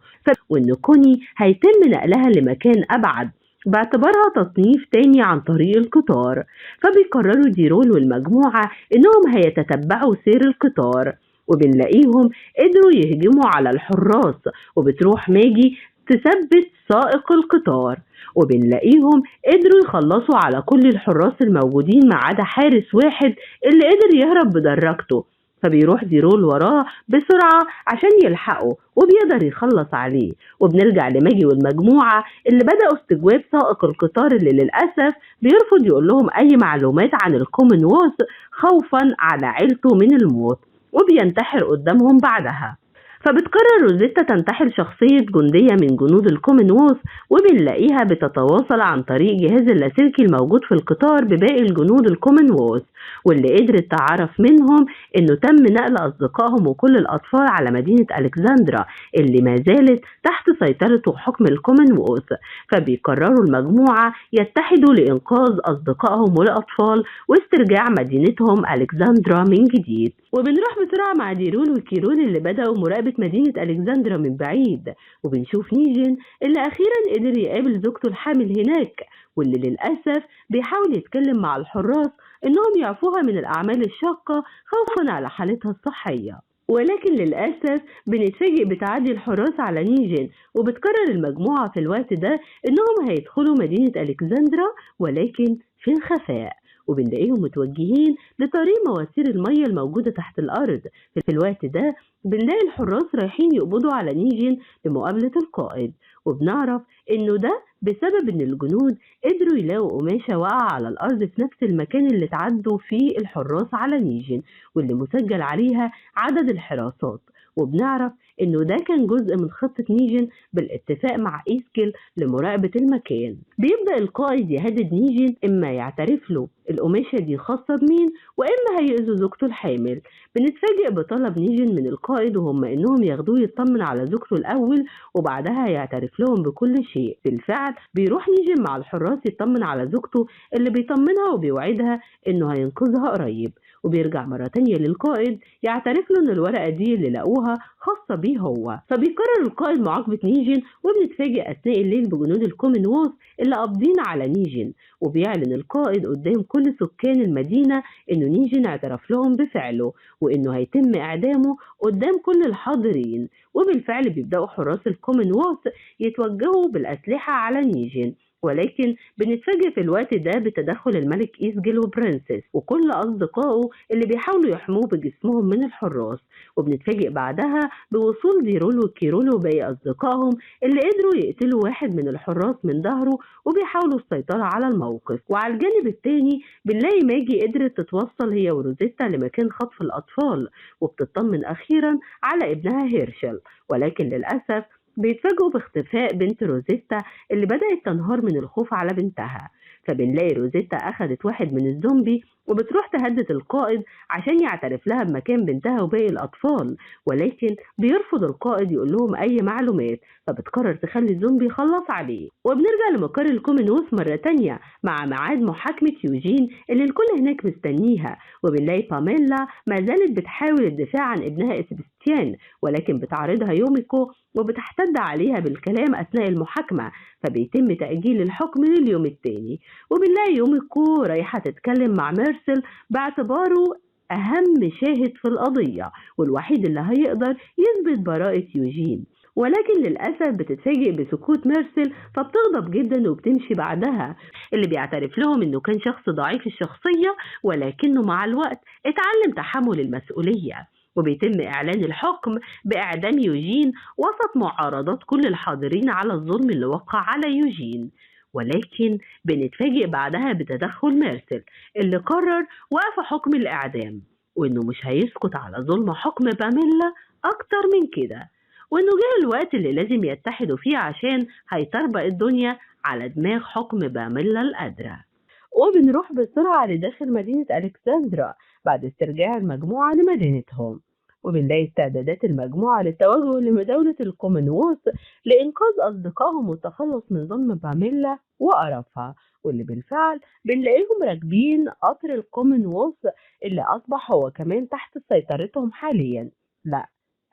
وإن كوني هيتم نقلها لمكان أبعد باعتبارها تصنيف تاني عن طريق القطار. فبيقرروا ديرول والمجموعة إنهم هيتتبعوا سير القطار، وبنلاقيهم قدروا يهجموا على الحراس، وبتروح ماجي تثبت سائق القطار، وبنلاقيهم قدروا يخلصوا على كل الحراس الموجودين ما عدا حارس واحد اللي قدر يهرب بدراجته. فبيروح ديرول وراه بسرعة عشان يلحقه وبيقدر يخلص عليه. وبنرجع لماجي والمجموعة اللي بدأوا استجواب سائق القطار اللي للأسف بيرفض يقول لهم أي معلومات عن الكومنولث خوفا على عيلته من الموت، وبينتحر قدامهم بعدها. فبتقرر روزيتا تنتحل شخصية جندية من جنود الكومنولث، وبنلاقيها بتتواصل عن طريق جهاز اللاسلكي الموجود في القطار بباقي الجنود الكومنولث، واللي قدرت تعرف منهم انه تم نقل اصدقائهم وكل الاطفال على مدينة الكسندرا اللي ما زالت تحت سيطرة وحكم الكومنولث. فبيقرروا المجموعة يتحدوا لإنقاذ أصدقائهم والأطفال واسترجاع مدينتهم الكسندرا من جديد. وبنروح بسرعة مع ديرول وكيرول اللي بدأوا مراقبة مدينة ألكسندرا من بعيد، وبنشوف نيجن اللي أخيرا قدر يقابل زوجته الحامل هناك، واللي للأسف بيحاول يتكلم مع الحراس إنهم يعفوها من الأعمال الشاقة خوفا على حالتها الصحية، ولكن للأسف بنتفاجئ بتعدي الحراس على نيجن. وبتقرر المجموعة في الوقت ده إنهم هيدخلوا مدينة ألكسندرا ولكن في الخفاء، وبنلاقيهم متوجهين لطريق مواسير المية الموجودة تحت الأرض. في الوقت ده بنلاقي الحراس رايحين يقبضوا على نيجن لمقابلة القائد، وبنعرف إنه ده بسبب إن الجنود قدروا يلاقوا قماشة واقعة على الأرض في نفس المكان اللي اتعدوا فيه الحراس على نيجن، واللي مسجل عليها عدد الحراسات. وبنعرف إنه ده كان جزء من خطة نيجن بالاتفاق مع إيسكل لمراقبة المكان. بيبدأ القائد يهدد نيجن إما يعترف له القماشة دي خاصة بمين وإما هيأذوا زوجته الحامل. بنتفاجئ بطلب نيجن من القائد وهم إنهم ياخدوه يطمن على زوجته الأول وبعدها يعترف لهم بكل شيء. بالفعل بيروح نيجن مع الحراس يطمن على زوجته اللي بيطمنها وبيوعدها إنه هينقذها قريب، وبيرجع مرة تانية للقائد يعترف له إن الورقة دي اللي لقوها خاصة بيه هو. فبيقرر القائد معاقبة نيجن، وبنتفاجئ أثناء الليل بجنود الكومنولث اللي قابضين على نيجن، وبيعلن القائد قدام كل سكان المدينة إنه نيجن اعترف لهم بفعله وإنه هيتم إعدامه قدام كل الحاضرين. وبالفعل بيبدأوا حراس الكومنولث يتوجهوا بالأسلحة على نيجن، ولكن بنتفاجئ في الوقت ده بتدخل الملك إيسجل وبرنسس وكل أصدقائه اللي بيحاولوا يحموه بجسمهم من الحراس. وبنتفاجئ بعدها بوصول ديرول وكيرول وباقي أصدقائهم اللي قدروا يقتلوا واحد من الحراس من ظهره وبيحاولوا السيطرة على الموقف. وعلى الجانب التاني بنلاقي ماجي قدرت تتوصل هي وروزيتا لمكان خطف الأطفال، وبتطمن أخيرا على ابنها هيرشل، ولكن للأسف بيتفاجئوا باختفاء بنت روزيتا اللي بدأت تنهار من الخوف على بنتها. فبنلاقي روزيتا أخدت واحد من الزومبي وبتروح تهدد القائد عشان يعترف لها بمكان بنتها وباقي الأطفال، ولكن بيرفض القائد يقول لهم أي معلومات، فبتقرر تخلي الزومبي يخلص عليه. وبنرجع لمقر الكومنولث مرة تانية مع ميعاد محاكمة يوجين اللي الكل هناك مستنيها. وبنلاقي باميلا ما زالت بتحاول الدفاع عن ابنها إسبستيان، ولكن بتعرضها يوميكو وبتحتد عليها بالكلام أثناء المحاكمة، فبيتم تأجيل الحكم لليوم التاني. وبنلاقي يوميكو رايحة تتكلم مع ميرسل باعتباره أهم شاهد في القضية والوحيد اللي هيقدر يثبت براءة يوجين، ولكن للأسف بتتفاجئ بسكوت ميرسل فبتغضب جدا وبتمشي بعدها، اللي بيعترف لهم إنه كان شخص ضعيف الشخصية ولكنه مع الوقت اتعلم تحمل المسؤولية. وبيتم إعلان الحكم بإعدام يوجين وسط معارضات كل الحاضرين على الظلم اللي وقع على يوجين، ولكن بنتفاجئ بعدها بتدخل ميرسل اللي قرر وقف حكم الإعدام، وإنه مش هيسكت على ظلم حكم باميلا أكتر من كده، وإنه جه الوقت اللي لازم يتحدوا فيه عشان هيطربق الدنيا على دماغ حكم باميلا القادرة. وبنروح بسرعة لداخل مدينة ألكسندرا بعد استرجاع المجموعة لمدينتهم، وبنلاقي استعدادات المجموعة للتوجه لدولة الكومنولث لإنقاذ أصدقائهم والتخلص من ظلم باميلا وقرفها، واللي بالفعل بنلاقيهم راكبين قطر الكومنولث اللي أصبح هو كمان تحت سيطرتهم حاليا. لا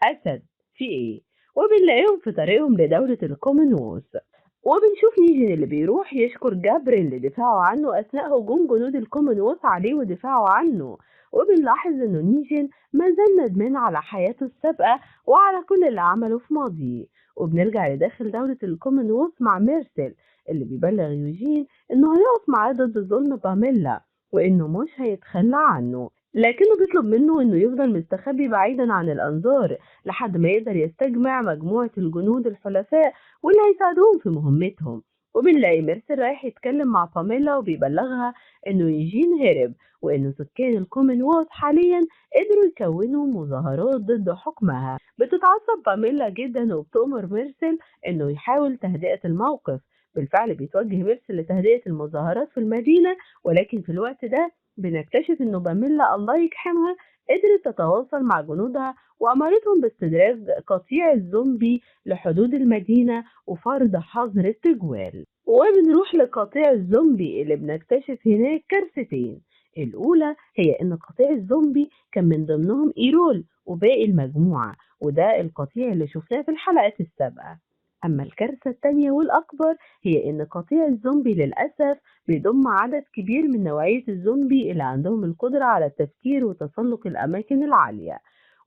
أسد في إيه؟ وبنلاقيهم في طريقهم لدولة الكومنولث. وبنشوف نيجن اللي بيروح يشكر جابرين لدفاعه عنه أثناء هجوم جنود الكومنولث عليه ودفاعه عنه، وبنلاحظ إنه نيجن ما زال ندمان على حياته السابقة وعلى كل اللي عمله في ماضيه. وبنرجع لداخل دولة الكومنولث مع ميرسل اللي بيبلغ يوجين إنه هيقف معاه ضد ظلم باميلا وإنه مش هيتخلى عنه، لكنه بيطلب منه إنه يفضل مستخبي بعيدا عن الأنظار لحد ما يقدر يستجمع مجموعة الجنود الحلفاء واللي هيساعدوهم في مهمتهم. وبنلاقي ميرسل رايح يتكلم مع باميلا وبيبلغها إنه يوجين هرب وإنه سكان الكومنولث حاليا قدروا يكونوا مظاهرات ضد حكمها. بتتعصب باميلا جدا وبتأمر ميرسل إنه يحاول تهدئة الموقف. بالفعل بيتوجه ميرسل لتهدئة المظاهرات في المدينة، ولكن في الوقت ده بنكتشف إنه باميلا الله يجحمها قدرت تتواصل مع جنودها وأمرتهم باستدراج قطيع الزومبي لحدود المدينة وفرض حظر التجوال. وبنروح لقطيع الزومبي اللي بنكتشف هناك كارثتين. الأولى هي إن قطيع الزومبي كان من ضمنهم إيرول وباقي المجموعة، وده القطيع اللي شفناه في الحلقات السابقة. أما الكارثة التانية والأكبر هي إن قطيع الزومبي للأسف بيضم عدد كبير من نوعية الزومبي اللي عندهم القدرة على التفكير وتسلق الأماكن العالية.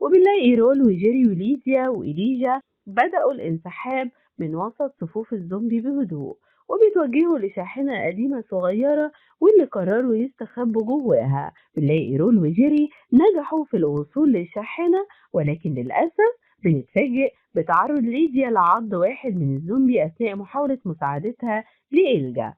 وبنلاقي إيرول وجيري وليديا وإليجا بدأوا الانسحاب من وسط صفوف الزومبي بهدوء، وبيتوجهوا لشاحنة قديمة صغيرة واللي قرروا يستخبوا جواها. بنلاقي إيرول وجيري نجحوا في الوصول للشاحنة، ولكن للأسف بنتفاجئ بتعرض ليديا لعض واحد من الزومبي أثناء محاولة مساعدتها لإلجا.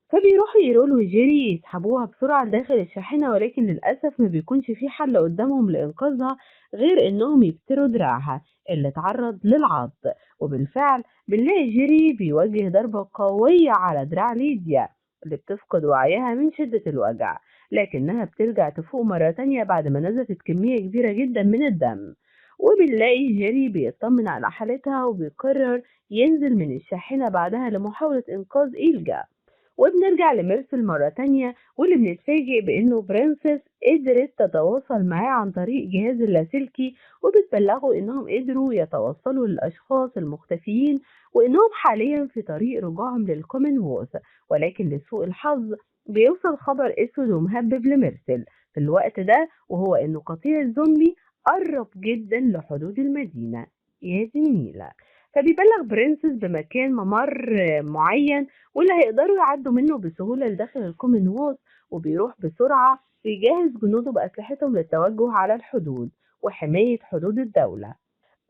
فبيروحوا إيرول وجيري يسحبوها بسرعة لداخل الشاحنة، ولكن للأسف ما بيكونش في حل قدامهم لإنقاذها غير إنهم يبتروا دراعها اللي اتعرض للعض. وبالفعل بنلاقي جيري بيوجه ضربة قوية على دراع ليديا اللي بتفقد وعيها من شدة الوجع، لكنها بترجع تفوق مرة تانية بعد ما نزفت كمية كبيرة جدا من الدم. وبنلاقي جيري بيطمن على حالتها وبيقرر ينزل من الشاحنة بعدها لمحاولة إنقاذ إلجا. وبنرجع لميرسل مرة تانية واللي بنتفاجئ بإنه برنسس قدرت تتواصل معاه عن طريق جهاز اللاسلكي، وبتبلغه إنهم قدروا يتوصلوا للأشخاص المختفيين وإنهم حاليا في طريق رجوعهم للكومنولث، ولكن لسوء الحظ بيوصل خبر أسود ومهبب لميرسل في الوقت ده، وهو إنه قطيع الزومبي قرب جدا لحدود المدينة. يا دي النيلة. فبيبلغ برنسس بمكان ممر معين واللي هيقدروا يعدوا منه بسهولة لداخل الكومنولث، وبيروح بسرعة بيجهز جنوده بأسلحتهم للتوجه على الحدود وحماية حدود الدولة.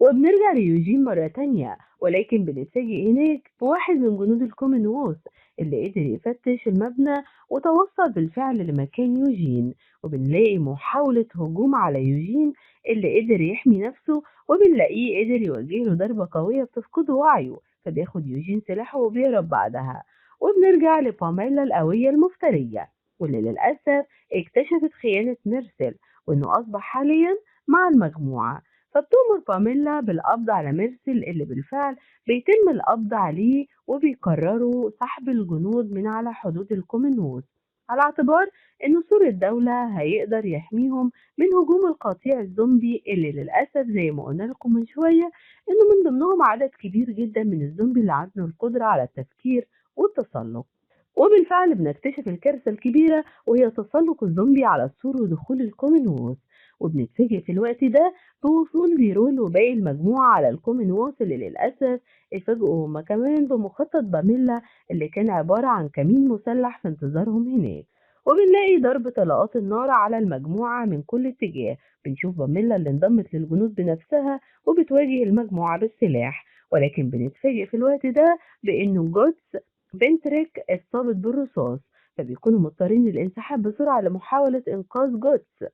وبنرجع ليوجين مرة تانية، ولكن بنتفاجئ هناك بواحد من جنود الكومنولث اللي قدر يفتش المبنى وتوصل بالفعل لمكان يوجين، وبنلاقي محاولة هجوم على يوجين اللي قدر يحمي نفسه، وبنلاقيه قدر يوجه له ضربة قوية بتفقده وعيه، فبياخد يوجين سلاحه وبيهرب بعدها. وبنرجع لباميلا القوية المفترية، واللي للأسف اكتشفت خيانة ميرسل وإنه أصبح حاليا مع المجموعة، فبتؤمر باميلا بالقبض على ميرسل اللي بالفعل بيتم القبض عليه، وبيقرروا سحب الجنود من على حدود الكومنولث على اعتبار إن سور الدولة هيقدر يحميهم من هجوم القطيع الزومبي اللي للأسف زي ما قلنا لكم من شوية إنه من ضمنهم عدد كبير جدا من الزومبي اللي عنده القدرة على التفكير والتسلق. وبالفعل بنكتشف الكارثة الكبيرة وهي تسلق الزومبي على السور ودخول الكومنولث، وبنتفاجئ في الوقت ده بوصول ديرول وباقي المجموعة على الكومنولث اللي للأسف اتفاجئوا هما كمان بمخطط باميلا اللي كان عبارة عن كمين مسلح في انتظارهم هناك. وبنلاقي ضرب طلقات النار على المجموعة من كل اتجاه، بنشوف باميلا اللي انضمت للجنود بنفسها وبتواجه المجموعة بالسلاح، ولكن بنتفاجئ في الوقت ده بإنه جوتس بنت ريك اتصابت بالرصاص، فبيكونوا مضطرين للانسحاب بسرعة لمحاولة إنقاذ جوتس.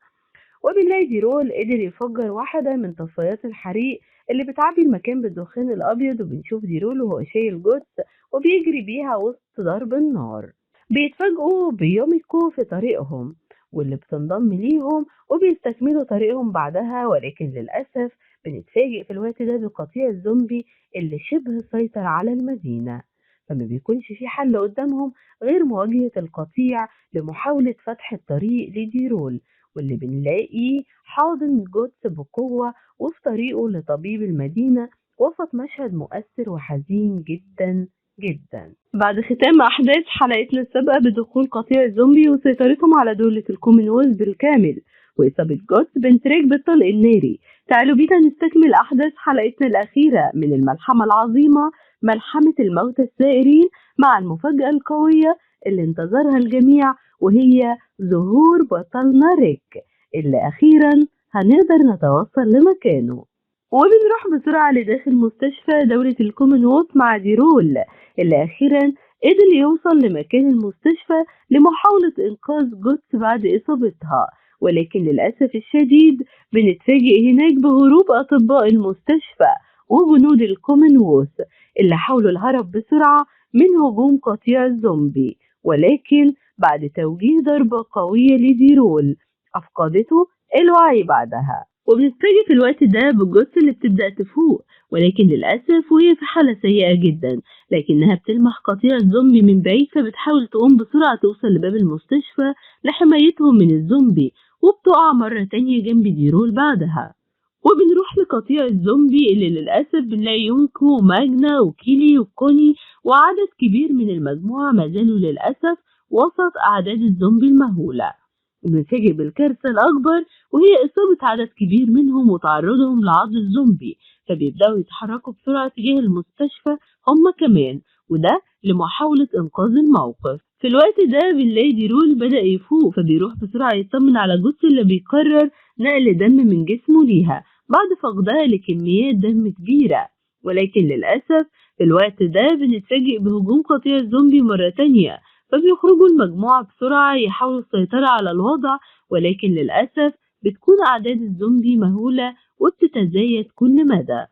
وبنلاقي ديرول قدر يفجر واحدة من طفايات الحريق اللي بتعبي المكان بالدخان الأبيض، وبنشوف ديرول وهو شايل جوتس وبيجري بيها وسط ضرب النار. بيتفاجئوا بيوميكو في طريقهم واللي بتنضم ليهم وبيستكملوا طريقهم بعدها، ولكن للأسف بنتفاجئ في الوقت ده بقطيع الزومبي اللي شبه سيطر على المدينة، فما بيكونش في حل قدامهم غير مواجهة القطيع لمحاولة فتح الطريق لديرول، واللي بنلاقيه حاضن جوتس بقوة وفي طريقه لطبيب المدينة وسط مشهد مؤثر وحزين جدا جدا. بعد ختام أحداث حلقتنا السابقة بدخول قطيع الزومبي وسيطرتهم على دولة الكومنولث بالكامل وإصابة جوتس بنت ريك بالطلق الناري، تعالوا بينا نستكمل أحداث حلقتنا الأخيرة من الملحمة العظيمة ملحمة الموتى السائرين مع المفاجأة القوية اللي انتظرها الجميع، وهي ظهور بطلنا ريك اللي أخيرا هنقدر نتوصل لمكانه. وبنروح بسرعة لداخل مستشفى دولة الكومنولث مع ديرول اللي أخيرا قدر يوصل لمكان المستشفى لمحاولة إنقاذ جوتس بعد إصابتها، ولكن للأسف الشديد بنتفاجئ هناك بهروب أطباء المستشفى وجنود الكومنولث اللي حاولوا الهرب بسرعة من هجوم قطيع الزومبي، ولكن بعد توجيه ضربة قوية لديرول أفقدته الوعي بعدها. وبنتفاجئ في الوقت ده بالجثة اللي بتبدأ تفوق، ولكن للأسف وهي في حالة سيئة جدا، لكنها بتلمح قطيع الزومبي من بعيد فبتحاول تقوم بسرعة توصل لباب المستشفى لحمايتهم من الزومبي، وبتقع مرة تانية جنب ديرول بعدها. وبنروح لقطيع الزومبي اللي للأسف بنلاقي يونكو وماجنا وكيلي وكوني وعدد كبير من المجموعة ما زالوا للأسف وسط أعداد الزومبي المهولة. وبنتفاجئ بالكارثة الأكبر وهي إصابة عدد كبير منهم وتعرضهم لعض الزومبي، فبيبدأوا يتحركوا بسرعة تجاه المستشفى هم كمان، وده لمحاولة إنقاذ الموقف. في الوقت ده بنلاقي ديرول بدأ يفوق، فبيروح بسرعة يطمن على جثة اللي بيقرر نقل دم من جسمه ليها بعد فقدها لكميات دم كبيرة، ولكن للأسف في الوقت ده بنتفاجئ بهجوم قطيع الزومبي مرة تانية، فبيخرجوا المجموعة بسرعة يحاولوا السيطرة على الوضع، ولكن للأسف بتكون أعداد الزومبي مهولة وبتتزايد كل مدى.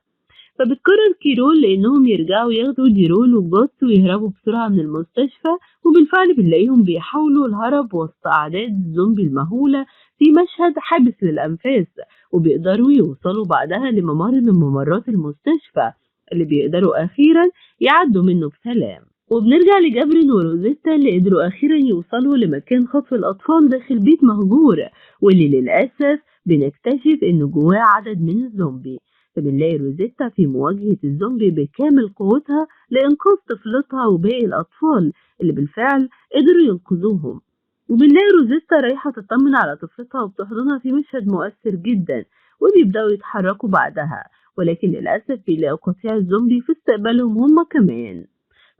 فبتقرر كيرول لأنهم يرجعوا ياخدوا ديرول وجوتس ويهربوا بسرعة من المستشفى، وبالفعل بنلاقيهم بيحاولوا الهرب وسط أعداد الزومبي المهولة في مشهد حابس للأنفاس، وبيقدروا يوصلوا بعدها لممر من ممرات المستشفى اللي بيقدروا أخيرا يعدوا منه بسلام. وبنرجع لجابرين وروزيتا اللي قدروا أخيرا يوصلوا لمكان خطف الأطفال داخل بيت مهجور، واللي للأسف بنكتشف إنه جواه عدد من الزومبي. فبنلاقي روزيتا في مواجهة الزومبي بكامل قوتها لإنقاذ طفلتها وباقي الأطفال اللي بالفعل قدروا ينقذوهم. وبنلاقي روزيتا رايحة تطمن على طفلتها وبتحضنها في مشهد مؤثر جدا، وبيبدأوا يتحركوا بعدها، ولكن للأسف بيلاقوا قطيع الزومبي في استقبالهم هما كمان،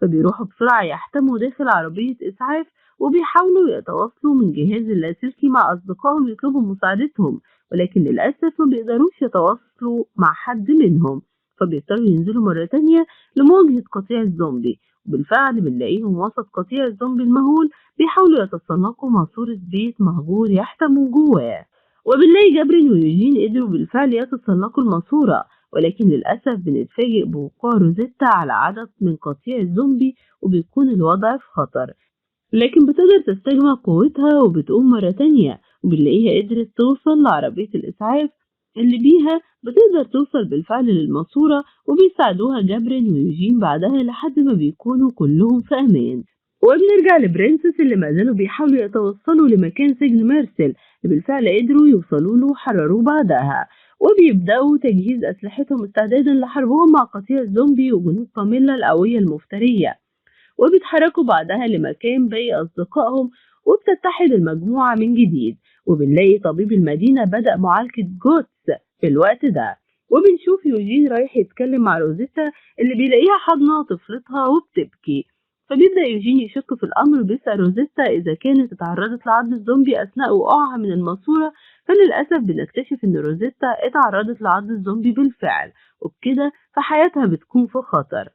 فبيروحوا بسرعة يحتموا داخل عربية إسعاف وبيحاولوا يتواصلوا من جهاز اللاسلكي مع أصدقائهم يطلبوا مساعدتهم، ولكن للأسف ما بيقدروش يتواصلوا مع حد منهم، فبيضطروا ينزلوا مرة تانية لمواجهة قطيع الزومبي. وبالفعل بنلاقيهم وسط قطيع الزومبي المهول بيحاولوا يتسلقوا ماسورة بيت مهجور يحتموا جواه، وبنلاقي جابرين ويوجين قدروا بالفعل يتسلقوا الماسورة، ولكن للأسف بنتفاجئ بوقوع روزيتا على عدد من قطيع الزومبي وبيكون الوضع في خطر، لكن بتقدر تستجمع قوتها وبتقوم مرة تانية، وبنلاقيها قدرت توصل لعربية الإسعاف اللي بيها بتقدر توصل بالفعل للماسورة، وبيساعدوها جابرين ويوجين بعدها لحد ما بيكونوا كلهم في أمان. وبنرجع لبرنسس اللي ما زالوا بيحاولوا يتوصلوا لمكان سجن مارسيل اللي بالفعل قدروا يوصلوا له وحرروه بعدها، وبيبدأوا تجهيز أسلحتهم استعدادا لحربهم مع قطيع الزومبي وجنود باميلا القوية المفترية، وبيتحركوا بعدها لمكان باقي أصدقائهم، وبتتحد المجموعة من جديد. وبنلاقي طبيب المدينة بدأ معالجة جوتس في الوقت ده، وبنشوف يوجين رايح يتكلم مع روزيتا اللي بيلاقيها حضنة طفلتها وبتبكي، فبيبدأ يوجين يشك في الأمر وبيسأل روزيتا إذا كانت اتعرضت لعض الزومبي أثناء وقوعها من الماسورة، فللأسف بنكتشف إن روزيتا اتعرضت لعض الزومبي بالفعل، وبكده فحياتها بتكون في خطر.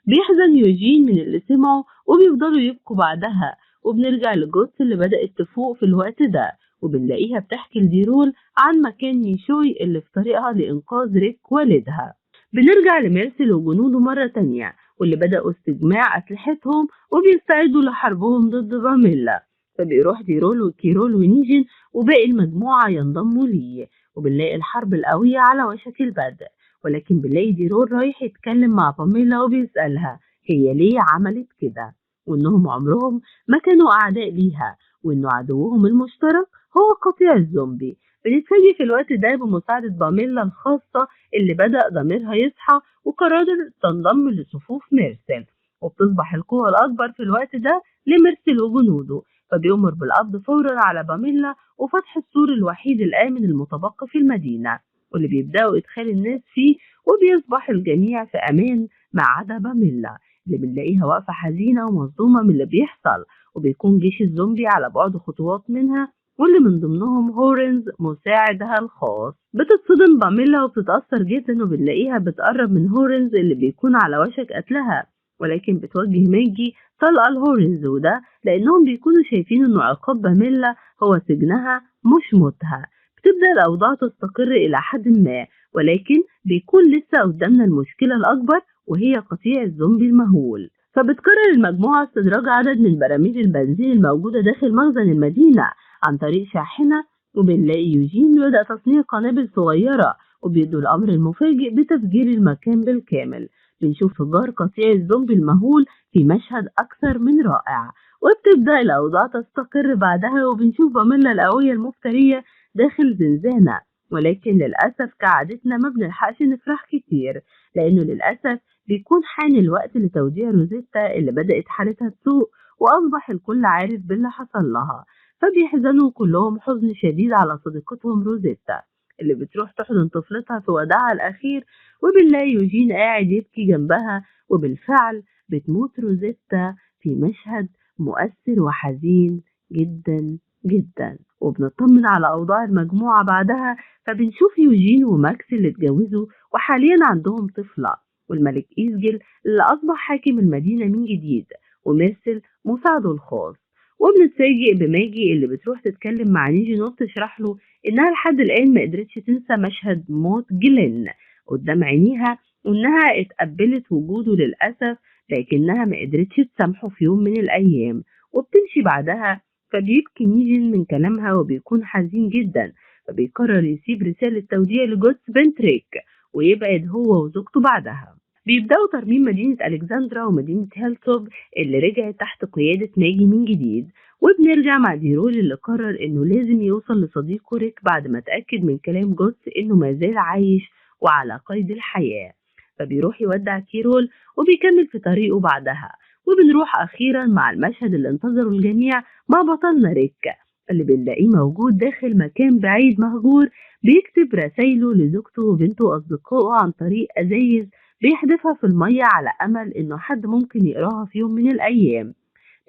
بيحزن يوجين من اللي سمعه وبيفضلوا يبكوا بعدها. وبنرجع لجوتس اللي بدأت تفوق في الوقت ده، وبنلاقيها بتحكي لديرول عن مكان ميشوي اللي في طريقها لإنقاذ ريك والدها. بنرجع لميرسل وجنوده مرة تانية واللي بدأوا استجماع أسلحتهم وبيستعدوا لحربهم ضد باميلا، فبيروح ديرول وكيرول ونيجن وباقي المجموعة ينضموا ليه، وبنلاقي الحرب القوية على وشك البدء. ولكن بنلاقي ديرول رايح يتكلم مع باميلا وبيسألها هي ليه عملت كده، وإنهم عمرهم ما كانوا أعداء ليها، وإنه عدوهم المشترك هو قطيع الزومبي. بنتفاجئ في الوقت ده بمساعدة باميلا الخاصة اللي بدأ ضميرها يصحى وقررت تنضم لصفوف ميرسل، وبتصبح القوة الأكبر في الوقت ده لميرسل وجنوده، فبيأمر بالقبض فورا على باميلا وفتح السور الوحيد الآمن المتبقي في المدينة واللي بيبدأوا إدخال الناس فيه، وبيصبح الجميع في أمان ما عدا باميلا اللي بنلاقيها واقفة حزينة ومصدومة من اللي بيحصل، وبيكون جيش الزومبي على بعد خطوات منها واللي من ضمنهم هورنز مساعدها الخاص. بتتصدم باميلا وبتتأثر جدا، وبنلاقيها بتقرب من هورنز اللي بيكون على وشك قتلها، ولكن بتوجه ماجي طلقة لهورنز، وده لأنهم بيكونوا شايفين إنه عقاب باميلا هو سجنها مش موتها. بتبدأ الأوضاع تستقر إلى حد ما، ولكن بيكون لسه قدامنا المشكلة الأكبر وهي قطيع الزومبي المهول. فبتقرر المجموعة استدراج عدد من براميل البنزين الموجودة داخل مخزن المدينة عن طريق شاحنة، وبنلاقي يوجين بدأ تصنيع قنابل صغيرة وبيدوا الأمر المفاجئ بتفجير المكان بالكامل. بنشوف انفجار قطيع الزومبي المهول في مشهد أكثر من رائع، وبتبدأ الأوضاع تستقر بعدها، وبنشوف باميلا القوية المفترية داخل زنزانة، ولكن للأسف كعادتنا ما بنلحقش نفرح كتير، لأنه للأسف بيكون حان الوقت لتوديع روزيتا اللي بدأت حالتها تسوء وأصبح الكل عارف باللي حصل لها، فبيحزنوا كلهم حزن شديد على صديقتهم روزيتا اللي بتروح تحضن طفلتها في وداعها الأخير، وبنلاقي يوجين قاعد يبكي جنبها، وبالفعل بتموت روزيتا في مشهد مؤثر وحزين جدا جدا. وبنطمن على أوضاع المجموعة بعدها، فبنشوف يوجين وماكس اللي اتجوزوا وحاليا عندهم طفلة، والملك إيزجل اللي أصبح حاكم المدينة من جديد، وميرسل مساعده الخاص. وبنتفاجئ بماجي اللي بتروح تتكلم مع نيجي وبتشرح له إنها لحد الآن ما قدرتش تنسى مشهد موت جلين قدام عينيها، وإنها اتقبلت وجوده للأسف لكنها ما قدرتش تسامحه في يوم من الأيام. وبتمشي بعدها، فبيبكي نيجن من كلامها وبيكون حزين جدا، فبيقرر يسيب رسالة توديع لجوتس بنت ريك ويبعد هو وزوجته بعدها. بيبدأوا ترميم مدينة ألكسندرا ومدينة هيلتوب اللي رجعت تحت قيادة ماجي من جديد. وبنرجع مع ديرول اللي قرر إنه لازم يوصل لصديقه ريك بعد ما اتأكد من كلام جوتس إنه ما زال عايش وعلى قيد الحياة، فبيروح يودع كيرول وبيكمل في طريقه بعدها. وبنروح أخيرا مع المشهد اللي انتظره الجميع مع بطلنا ريك اللي بنلاقيه موجود داخل مكان بعيد مهجور بيكتب رسايله لزوجته وبنته وأصدقائه عن طريق أزايز بيحدفها في المية على أمل إنه حد ممكن يقراها في يوم من الأيام،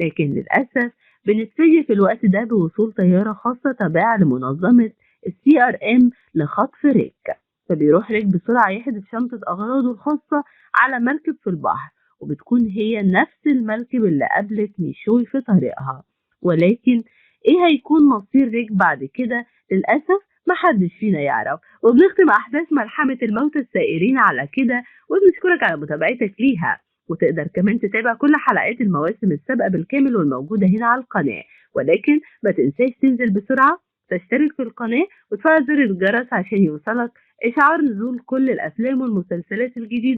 لكن للأسف بنتفاجئ في الوقت ده بوصول طيارة خاصة تابعة لمنظمة CRM لخطف ريك. فبيروح ريك بسرعة يحدف شنطة أغراضه الخاصة على مركب في البحر، وبتكون هي نفس المركب اللي قابلت ميشوي في طريقها. ولكن ايه هيكون مصير ريك بعد كده؟ للأسف محدش فينا يعرف. وبنختم أحداث ملحمة الموتى السائرين على كده، وبنشكرك على متابعتك ليها، وتقدر كمان تتابع كل حلقات المواسم السابقة بالكامل والموجودة هنا على القناة. ولكن ما تنساش تنزل بسرعة تشترك في القناة وتفعل زر الجرس عشان يوصلك إشعار نزول كل الأفلام والمسلسلات الجديدة.